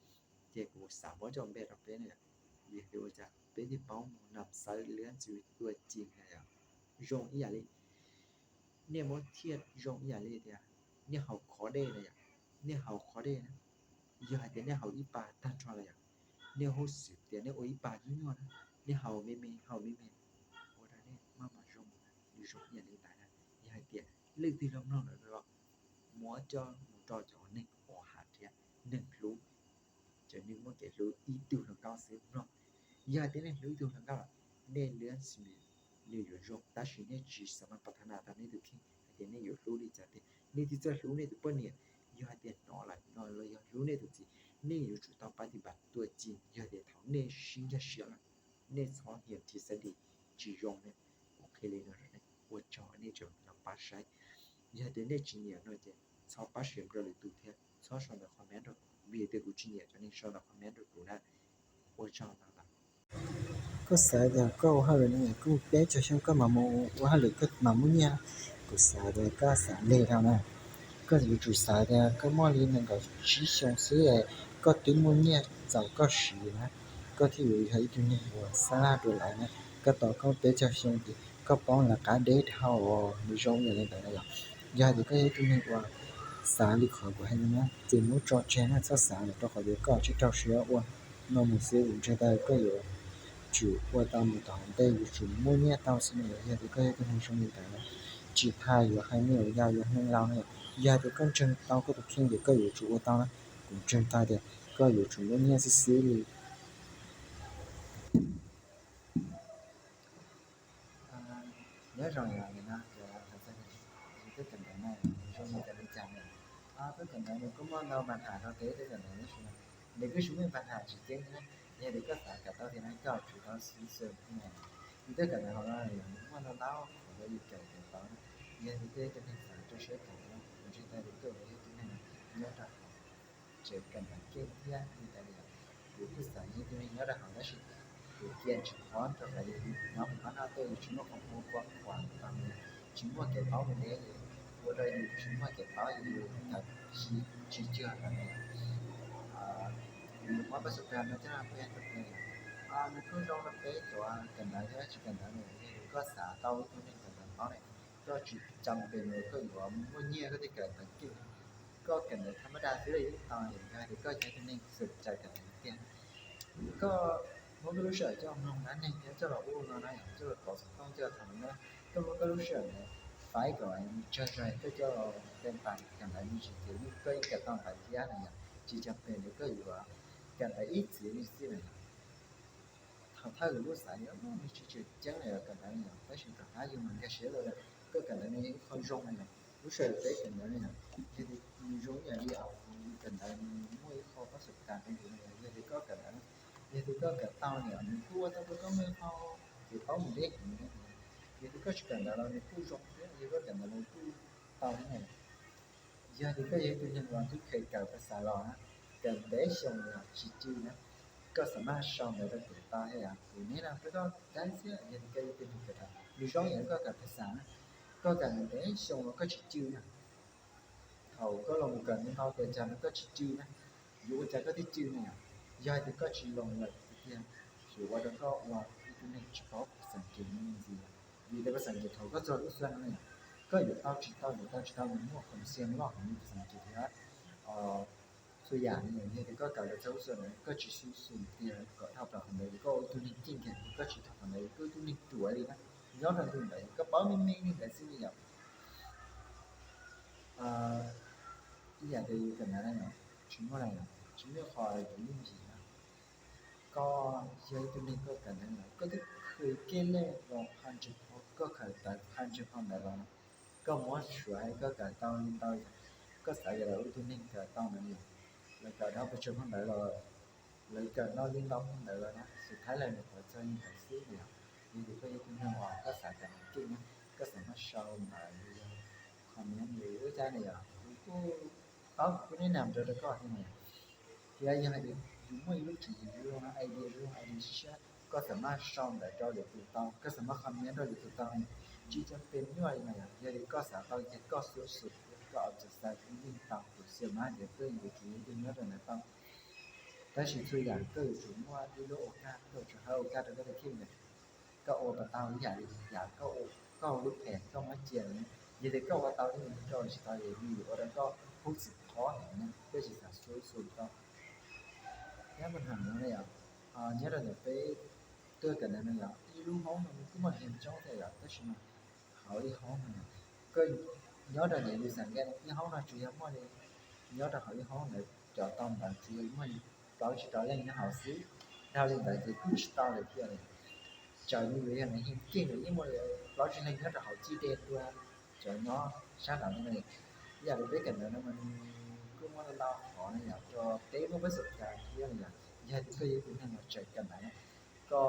ces kuv xav muab coj npe rau peb na yom. Vim tias ua cas peb thiaj paub mus nam xawv lwm tus tuaj ci na yom. Zoo ib yam li nej muab thiaj zoo ib yam li tias nej haus qhov dej na yom, nej haus qhov dej na, yog hais tias nej haus ib pas tag nrho na yom, nej huj xwm tias nej ua ib pas nyuaj nyuaj na, nej haus me me haus me me, ua rau nej maj mam zoo, nws zoo ib yam li ntawd na. Yog hais tias leej twg los mloog lawm los muab coj mus rau cov neeg uas hais tias neeg hlub, cov neeg muaj kev hlub ib tug hluas nkauj xwb mloog. Yog hais tias nej hlub ib tug hluas nkauj lawm, nej lwm tus nws yuav zoo, tab sis nej tsis xav mas pas thab nas rau nej tus kheej hais tias nej yuav hlub li cas tiag, nej twb txawj hlub nej tus poj niam, yog hais tias hnov lawm no los yog hlub nej tus txiv, nej yuav tsum tau pab tiv pam tuaj ci. Yog tias thaum nej sib nkag siab lawm, nej txhob hiam thiab xav dim tsis zoo ne. Kuv qhia li no rau nej, ua tsaug nej tseem los pab saib. Yog tias nej tsis nyiam no ces txhob pab share rau lwm tus thiab, txhob sau ntawv comment rau kuv, vim tias kuv tsis nyiam cov neeg sau ntawv comment rau kuv na. Ua tsaug ntau ntau. Koj xav tias koj ua hauj lwm no yog koj peb caug xyoo koj mam mus ua hauj lwm koj mam muaj nyiaj, kuv xav tias koj xav lig dhau na. Koj yuav tsum xav tias koj muaj li nees nkaum tsib xyoo xwb, koj twb muaj nyiaj txaus koj siv na, koj thiaj yuav yog ib tug neeg uas xab laj dua lawv na. Koj tau koj peb caug xyoo ces koj paub lawv qab deb dhau, nws zoo yam li ntawd na yom. Yog hais tias koj yog ib tug neeg uas xav li qhov kuv hais no na ces muab tso tseg na, txhob xav lawm, rau qhov tias koj tsis rau siab ua no mus xwb, kuv ntseeg tau koj yuav tsum ua tau mus tom ntej, yuav tsum muaj nyiaj tau xwb na. Yog tias koj yog ib tug neeg zoo li ntawd, tsis hais yuav hais me yuav yau yuav hneev laus na, yog tias koj ntseeg tau koj tus kheej ces koj yuav tsum ua tau na. Kuv ntseeg tau tias koj yuav tsum muaj nyiaj xwb xwb li. Nyob zoo, yog li no ces hais txog tej kawm ntawv no zoo li cas li cas na. Tej kawm ntawv nws kuj muaj ntau npa tham rau tej kawm ntawv tab sis nws kuj tsis muaj npa tham tsis ceeb thiab. Yog tias koj xav kawm tau tias no koj tsum tau xib xwm na. Yus tej kawm ntawv hauv no muaj ntau ntau qhov uas yus kawm tau na. Yog tias tej tus neeg xav rau siab kawm ntawv no kuv ntseeg tau tias koj yog tus neeg nyob rau hauv tsev kawm ntawv keej thiab li ntawd li. Kuv kuj xav yog tus neeg nyob rau hauv tab sis kuv cia tsis pom rau qhov yus nyob hauv pab noj tej yus tsis muaj qhov muag pua quas tau, tsis muaj kev paub mus deb, ua rau yus tsis muaj kev paub yus tsis tsis cuag tau ne. Yus muab pab xub kag no coj los qhia rau peb, nws kuj zoo rau peb cov kawm ntawv thiab tsis kawm ntawv na. Yog koj xav tau ib tug neeg kawm ntawv paub ne, koj tsis cam pem koj yuav muaj nyiaj koj thiaj kawm ntawv keej. Koj kawm ntawv thaj mab daj xwb los yeej tau, yog tias koj yog tus neeg xwm txawj kawm ntawv tiag. Koj muab koj lub sij hawm coj mloog dab neeg thiab coj los ua no na yom, coj los kov xov tooj coj tham no, koj muab koj lub sij hawm ntawd faib kom tsawg tsawg koj coj los teem pas kawm ntawv me ntsis ces koj yeej kawm tau ntawv thiab na yom. Tsis cam pem li koj yuav kawm ntawv ib txwm li xwb na yom. Thaum thawj kuv kuj xav tias nws tsis tseem ceeb li kawm ntawv no yom, tab sis tom qab yus mam nkag siab lawm, koj kawm ntawv no yog ib qho zoo na yom. Lub sij hawm peb kawm ntawv no yom, yog tias nws zoo ib yam li yus kawm ntawv nws muaj ib qho pab xub kag rau yus no yom. Yog tias koj kawm ntawv, yog tias koj kawm tau no yom, nws kuj ua tau rau koj muaj ib qho kev paub mus deb heev. Yog tias koj tsis kawm ntawv los nws kuj zoo thiab, yog koj kawm ntawv los kuj tau thiab na. Yog tias koj yog ib tug neeg uas twb kheev kawm phas xas los na, kawm ntev xyoo los tsis cw na, koj xam maj sau ntawv rau kuv tau thiab yom, kuv neb no rau koj dab xwb. Yog tias koj yog ib tug neeg kawm ntawv, nws zoo yam li koj kawm phas xas na, koj kawm ntev xyoo los koj tsis cw na. Thaum koj los mus kawm ntau ntau pes tsawg los koj tsis cw na, yuav ua cas koj thiaj cw na yom? Yog tias koj tsis loos lawm tiag tiag, yuav ua rau koj ua ib tug neeg tsis paub phas xas Askiv me ntsis. Vim tias phas xas Askiv thaum koj txog lub xyoo no yom, koj yuav tau tsis tau, yuav tau tsis tau, nws muaj khoom xiam loj heev li phas xas Askiv thiab txhua yam li. Yog tias koj kawm los txog lub xyoo no koj tsis xub xum tiag kom dhau plaws qhov ntawd, koj ua ib tug neeg keej kawg, koj tsis dhau qhov ntawd koj ua ib tug neeg ruam li na. Nyob rau ntu ntawd koj paub meej meej li ntawd xwb li yom. Ib yam tias yus kawm ntawv na yom, tsis muaj na yom, tsis muaj qhov yuav yooj yim na. Koj yog ib tug neeg koj kawm ntawv na, koj twb khwv kiag lej los pha ntsej phau, koj kawm tau pha ntsej phau ntawd los, koj muab suav hais koj kawm tau li ntau yom, koj xav yog lawv ua ib tug neeg kawm tau ntawd yom, lawv kawm dhau pes tsawg phau ntawd los, lawv kawm tau li ntau phau ntawd los na, xub thawj lawv nws qhuav txog li ntawd xwb na yom. Yog tias koj yog ib tug neeg uas koj xav kawm ntawv keej na, koj xam maj sau ntawv li yog comment li ub cab na yom, kuv kuj paub kuv kuj neb nam rau rau koj thiab na yom. Thiab yog hais tias yus muaj ib lub tswv yim zoo, idea zoo, idea siab siab, koj xam maj sau ntawv rau lwm tus tau, koj xam maj comment rau lwm tus tau, tsis cam pem nyuaj li na yom. Yog tias koj xav tau ces koj xub xum, Koj xav yeej tau, kuv xav mas tias koj yuav tsum yeej nyob rau ntawd tau. Tab sis txhua yam koj yuav tsum muaj ib lub ua kaj, koj yuav tsum hab ua kaj rau koj tus kheej ntawd. Koj ua puas tau ib yam li yam koj ua, koj ua lub phem koj muab cia na, yog tias koj ua tau li no rau tsis tau, yog vim ua rau koj hub xim qhov heev na, koj tsis xav xub xu tau. Nyab mas ham no na yom, nyob rau ntawm peb tuaj kawm ntawv no yom, ib lub hoob no kuj muaj heev coob thiab yom, tab sis mas hauv ib hoob no, koj nyob rau ntawm yus xav nkaij ib hoob no tsuas yog muaj li, nyob rau hauv ib hoob ntawd cov tau ntawv tsuas yog muaj li plaub tsib rau leej nyob hauv xwb. Dhau li ntawd ces kuj tsis tau lawm thiab li. Tsaws li yus yog nws heev keej lawm yeej muaj li plaub tsib leeg nyob rau hauv txij dej tuaj, cov nyob sab nraud no. Ib yam li peb kawm ntawv no mas nws kuj muaj ntau qhov na yom, rau peb muaj peb xub cas thiab na yom. Yog tias koj yog ib tug neeg uas tseem kawm ntawv, koj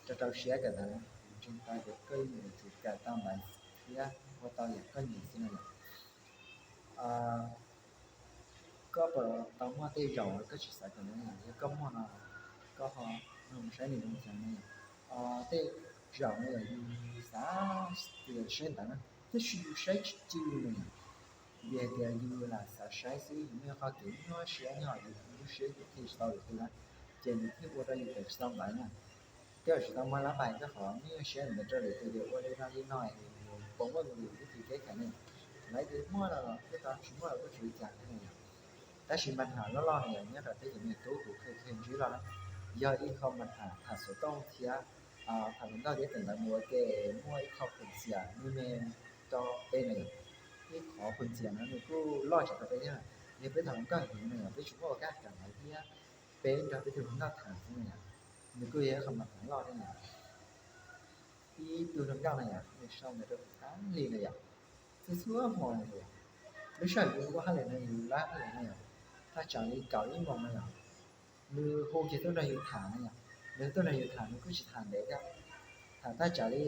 rau rau siab kawm ntawv, kuv ntseeg tau tias koj yuav tsum kawm tau ntawv thiab ua tau yam koj nyiam xwb no yom. Koj puas tau muaj tej zaum koj tsis xav kawm ntawv no yom? Yog koj muaj no, koj ho nug saib nws zoo xav no yom. Tej zaum no yom yus xav tias saib ntawv na, tab sis yus saib tsis cuag no yom. Vim hais tias yus lam xav saib xwb, yus muaj qhov kev nyuaj siab nyob hauv yus lub siab, yus thiaj tsis tau lwm tus na, ces nws thiaj ua rau yus kawm tsis tau ntawv na. Koj tsis tau muaj lab pais koj qhov nyuaj siab ntawd rau lwm tus tias ua li no li no, puas muaj vim vib thib keb kawm ne, lawv tias muaj los koj tau, tsis muaj los koj tsis ua cas thiab ne yom. Tab sis mas npaj loj loj no yom, nyob rau peb cov me tub kuv qhia qhia ntsib los na, yog ib qho mas tham tham xov tooj thiab tham hluas nkauj thiab kawm ntawv mus ua ke, muaj ib qho phooj ywg me me rau peb no yom. Ib qho phooj ywg no nws kuj loj tsawv rau peb thiab, yog peb tham hluas nkauj heev no yom, peb tsis muaj ua kaj kawm ntawv thiab, peb nrog peb tus hluas nkauj tham xwb no yom. Nws kuj yog ib qho mas tham loj thiab no. Ib tug hluas nkauj no yom, nws sau ntawv rau kuv tas li no yom, txhua txhua hmo no yom. Lub sij hawm yus ua hauj lwm no yus lab hauj lwm no yom, thaj tsam li kaum ib moos no yom, nws hu kiag tuaj nrog yus tham no yom. Nws tuaj nrog yus tham nws kuj tsis tham ntev thiab, tham thaj tsam li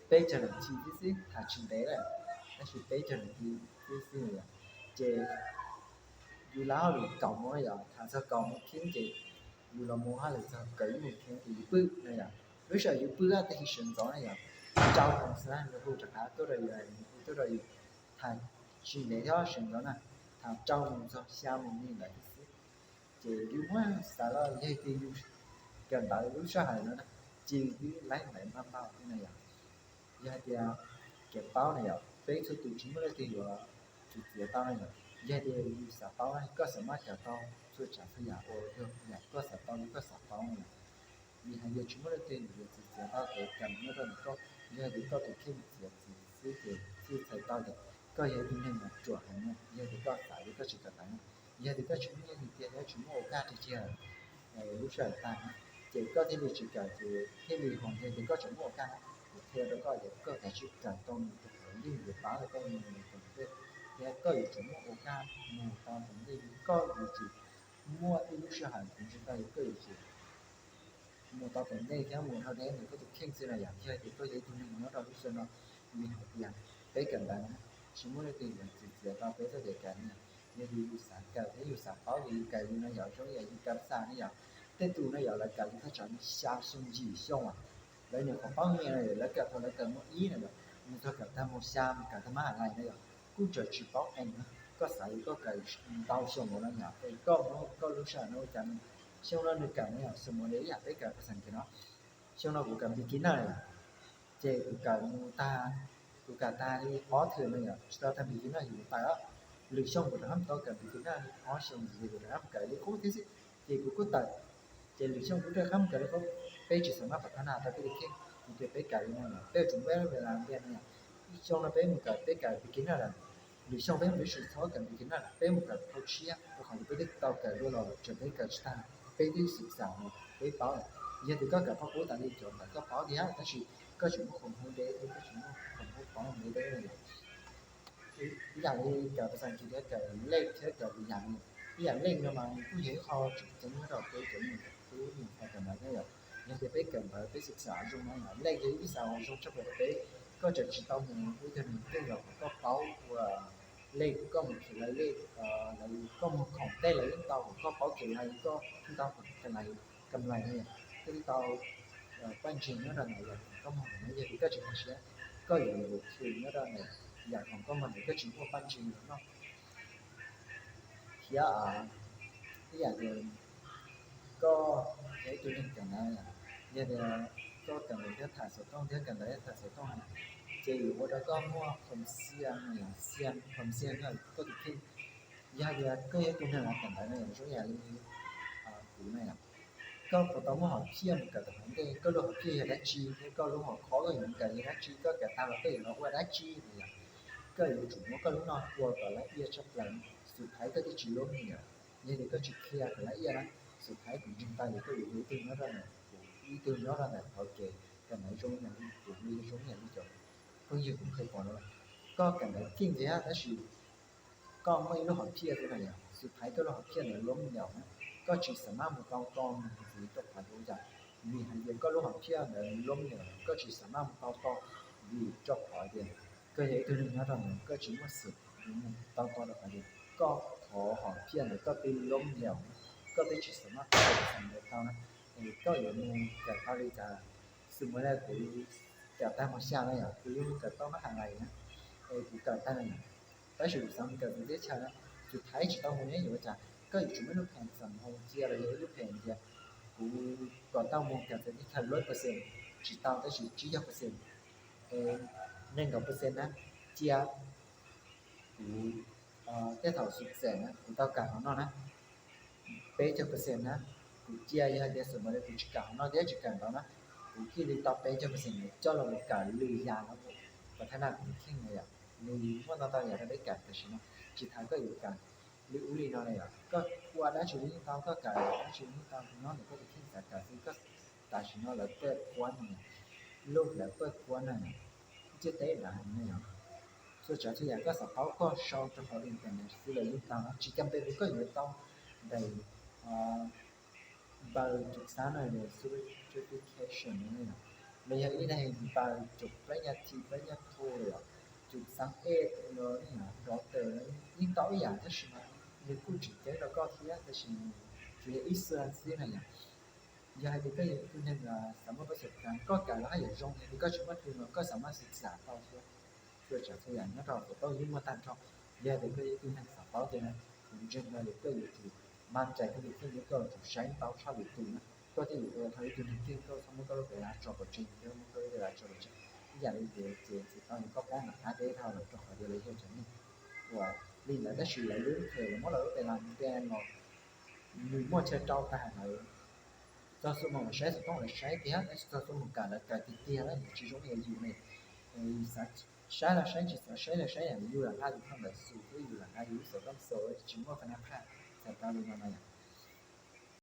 peb caug nas this xwb xwb, tham tsis ntev lawm, tab sis peb caug nas this xwb xwb no yom. Ces yus lab hauj lwm kaum moos no yom, tham txog kaum moos kheeb ces yus los mus hauj lwm txog kaum ib moos kheeb ces yus pw no yom. Lub sij hawm yus pw tej hli sawv ntxov no yom, rau moos xwb nws hu rov qab tuaj rau yus, nws hu tuaj rau yus, tham tsis ntev thiab sawv ntxov na, tham rau moos txog xya moos li ntawd thiab xwb. Ces yus muab xav los yog tias yus kawm ntawv lub sij hawm no na, ces twb laib ntawv npaj npaj thiab no yom. Yog hais tias kev paub no yom, peb txhua tus tsis muaj leej twg yuav txwv txiav tau no yom. Yog hais tias yus xav paub na koj xav maj kawm tau txhua tsav txhua yam uas yog yam koj xav tau li koj xav paub no yom. Vim hais tias tsis muaj leej twg yuav txwv txiav tau kev kawm nyob rau ntawm koj, yog hais tias koj tus kheej txiav txim xwb ces thiaj txhais tau tias koj yog ib tug neeg uas ruam heev na, yog tias koj xav tias koj tsis kawm ntawv na, yog tias koj tsis muaj nyiaj tiag thiab tsis muaj ua kaj tiag tiag lub sij hawm tag na, ces koj thiaj li tsis kawm ces thiaj li ho yog tias koj tseem muaj ua kaj na, kuv qhia rau koj tias koj kav tsij kawm tau mus rau qhov yeej yuav pab tau koj mus tom ntej, thiab koj yuav tsum muaj ua kaj mus tau tom ntej, koj yuav tsum muaj ib lub sij hawm kuv ntseeg tau tias koj yuav tsum mus tau tom ntej thiab mus dhau deb ntawm koj tus kheej xwb na yom. Yog tias koj yog ib tug neeg nyob rau lub sij hawm no, vim hais tias peb kawm ntawv na, tsis muaj leej twg yuav txwv txiav tau peb txoj kev kawm na. Yog tias yus xav kawm thiab yus xav paub ces yus kawm li no yom, zoo ib yam yus kawm xas ne yom. Tej tus no yom lawv kawm li thaj tsam li xya xyoo yim xyoo as, lawv nyuam qhuav paub nyiaj no yom, lawv kawm thaum lawv kawm mos ib no yom, mus txog kawm tag mos xya mus kawm tag mab has lais no yom, kuj tseem tsis paub qee na. Koj xav yog koj kawm ntau xyoo npaum no yom, es koj muab koj lub sij hawm no ua cas no, xyoo no nws kawm no yom, xyoo no li ib yam peb kawm pab xas kiv no, xyoo no kuv kawm beginner yom, ces kuv kawm mus tag, kuv kawm tag li ob term no yom, tsis tau tag beginner yus tawm, lwm xyoo kuv rov qab mus tau kawm beginner li ob xyoo ces kuv rov qab mus kawm li qub thiab xwb, ces kuv kuj tawm. Ces lwm xyoo kuv rov qab mus kawm li qub, peb tsis xav maj pam thab na tau peb tus kheej, vim tias peb kawm li no yom, peb yuav tsum npaj li lam ntiaj no yom. Ib xyoo no peb mus kawm, peb kawm beginner lawm, lwm xyoo peb mus peb tsis txhob kawm beginner lawm, peb mus kawm hauv tshiab, rau qhov peb twb tau kawm dua los tseem peb kawm tsis tag, peb twb xwm xam los peb paub lawm. Yog tias koj kawm pab qub tas li cov ntawd koj paub tiag, tab sis koj tseem muaj khoom hu deb thiab koj tseem muaj khoom hu paub ntev deb no yom. Ib yam li kawm pab xas kiv thiab kawm lej thiab kawm lwm yam no, ib yam lej no mas nws kuj yog ib qho tseem ceeb nyob rau peb cov niam tub niam tais kawm ntawv thiab yom. Yog tias peb kawm ntawv peb xav xav zoo no yom, lej yog ib phij xas uas zoo tshaj plaws rau peb. Koj tseem tsis tau mus ua ib tug neeg keej los kom koj paub ua lej, koj mus khiav lawv lej, lawv, koj mus khoom tej lawv yeej tau kom koj paub khiav lawv, koj yeej tau kom kam lais, kam lais ne, koj yeej tau paj ntseeg nyob rau ntawd los koj mus no, yog tias koj tsis nkag siab, koj yuav mus khwv nyob rau ntawd, yam khoom koj muag ntawd koj tsis muaj paj ntseeg los noj. Thiab ib yam tias koj yog ib tug neeg kawm ntawv, yog tias koj kawm ntawv thiab tham xov tooj thiab kawm ntawv thiab tham xov tooj, ces yuav ua rau koj muaj khoom xiam, khoom xiam koj tus kheej. Yog hais tias koj yog ib tug neeg kawm ntawv no zoo yam li kuv na yom, koj puas tau muaj hom phiaj mus kawm tom qab ntej, koj lub hom phiaj yog dab tsi, thiab koj lub hom khov koj yuav mus kawm yog dab tsi, koj kawm tag los koj yuav los ua dab tsi no yom. Koj yuav tsum muab koj lub noj tua kom lab iab tshaj plaws, xus thaiv koj thiaj tsis lub me nyuam. Yog tias koj tsis qhia kom lab iab na, xus thaiv kuv ntseeg tau tias koj yuav yog ib tug nyob rau ntawm, kuv ib tug nyob rau ntawm qhov kev kawm ntawv zoo yam li kuv, zoo yam li cov phooj ywg kuv qhia pom no. Koj kawm ntawv keej thiab tab sis koj muaj ib lub hom phiaj xwb na yom, xus thaiv koj lub hom phiaj ntawd lub me nyuam na, koj tsis xav maj mus tau tog mus ntxiv rau qhov ua cas, vim hais tias koj lub hom phiaj ntawd lub me nyuam koj tsis xav maj mus tau tog, vim rau qhov tias koj yog ib tug neeg nyob rau ntawd koj tsis muaj xwm mus tau tog rau qhov tias koj qhov hom phiaj ntawd koj twb lub me nyuam, koj twb tsis xav maj tau xwm ntawd tau na, es koj yuav mus kawm tau li cas? Xws li kuv kawm tag mos xya na yom, kuv yuav mus kawm tau mab ham lais na, es kuv kawm tag na yom, tab sis kuv xav mus kawm ntawv teb chaws na, xus thaiv tsis tau mus ne yuav ua cas? Koj yuav tsum muaj ib lub pheej xam hoo cia los yog ib lub pheej tias kuv kom tau mus kawm ntawv teb chaws luaj percent, tsis tau tab sis tsib caug percent, nees nkaum percent na, cia kuv tej thaum xus txam na kuv tau kawm hauv no na, peb caug percent na, kuv cia yog hais tias xws li kuv tsis kawm hauv no thiab tsis kawm ntawv na, kuv thiaj li tau peb caug percent ntawd coj los mus kawm lwm yam no, kom thaj na kuv kheej na yom, nws muaj ntau ntau yam rau peb kawm tam sim no, tsis tas koj yuav kawm li ub li no na yom, koj ua dab tsi los yeej tau, koj kawm dab tsi los yeej tau, nyob ntawm koj tus kheej xav kawm xwb. Koj tam sim no lawv paj kuab no, lub lawv paj kuab na, ntiaj teb lawv hais no yom, txhua tsav txhua yam koj xav paub koj sau rau hauv internet xwb los yeej tau, tsis cam pes li koj yuav tau daim npaws cov xab no, certification no, los yog ib daim npaws cov plab nyaj thi plab nyaj thu los yom, cov xab ej los rov tes yeej tau ib yam tab sis mas nws kuj tseem ceeb rau koj thiab tab sis tsuas yog ib xwb xwb na yom. Yog hais tias koj yog ib tug neeg xav muaj pab xav tas koj kawm los haj yam zoo, yog tias koj tsis muaj thw no koj xav muaj xwm xam tau thiab. Txhua tsav txhua yam nyob rau xov tooj yeej muaj tag nrho. Yog tias koj yog ib tug neeg xav paub tiag na, kuv ntseeg no yog koj yuav tsum maj cai koj tus kheej, koj yuav tsum saib ntau tshaj lwm tus na, koj thiaj yuav ua tau ib tug neeg keej, koj txhob muab koj lub pes las tso pov tseg thiab muab koj lub pes las tso pov tseg. Ib yam li tias ces tsis tau yog koj poob nram qab teb dhau lawm rau qhov tias lawv yog cov neeg uas li ntawd tab sis lawv lub pheej los muab lawv lub pes las npe los nws muaj chaw rau tag lawm. Txog xub mus saib xov tooj lawv saib tiag, tab sis txog xub mus kawm lawv kawm tiag tiag lawm, nws tsis zoo li yus ne. Saib los saib, tsis xav saib los saib, yus lam nqa tus phaj ntawd xus thiab yus lam nqa yus lub xov tooj xus, tsis muaj qhov na phaj txhais tau li no no yom.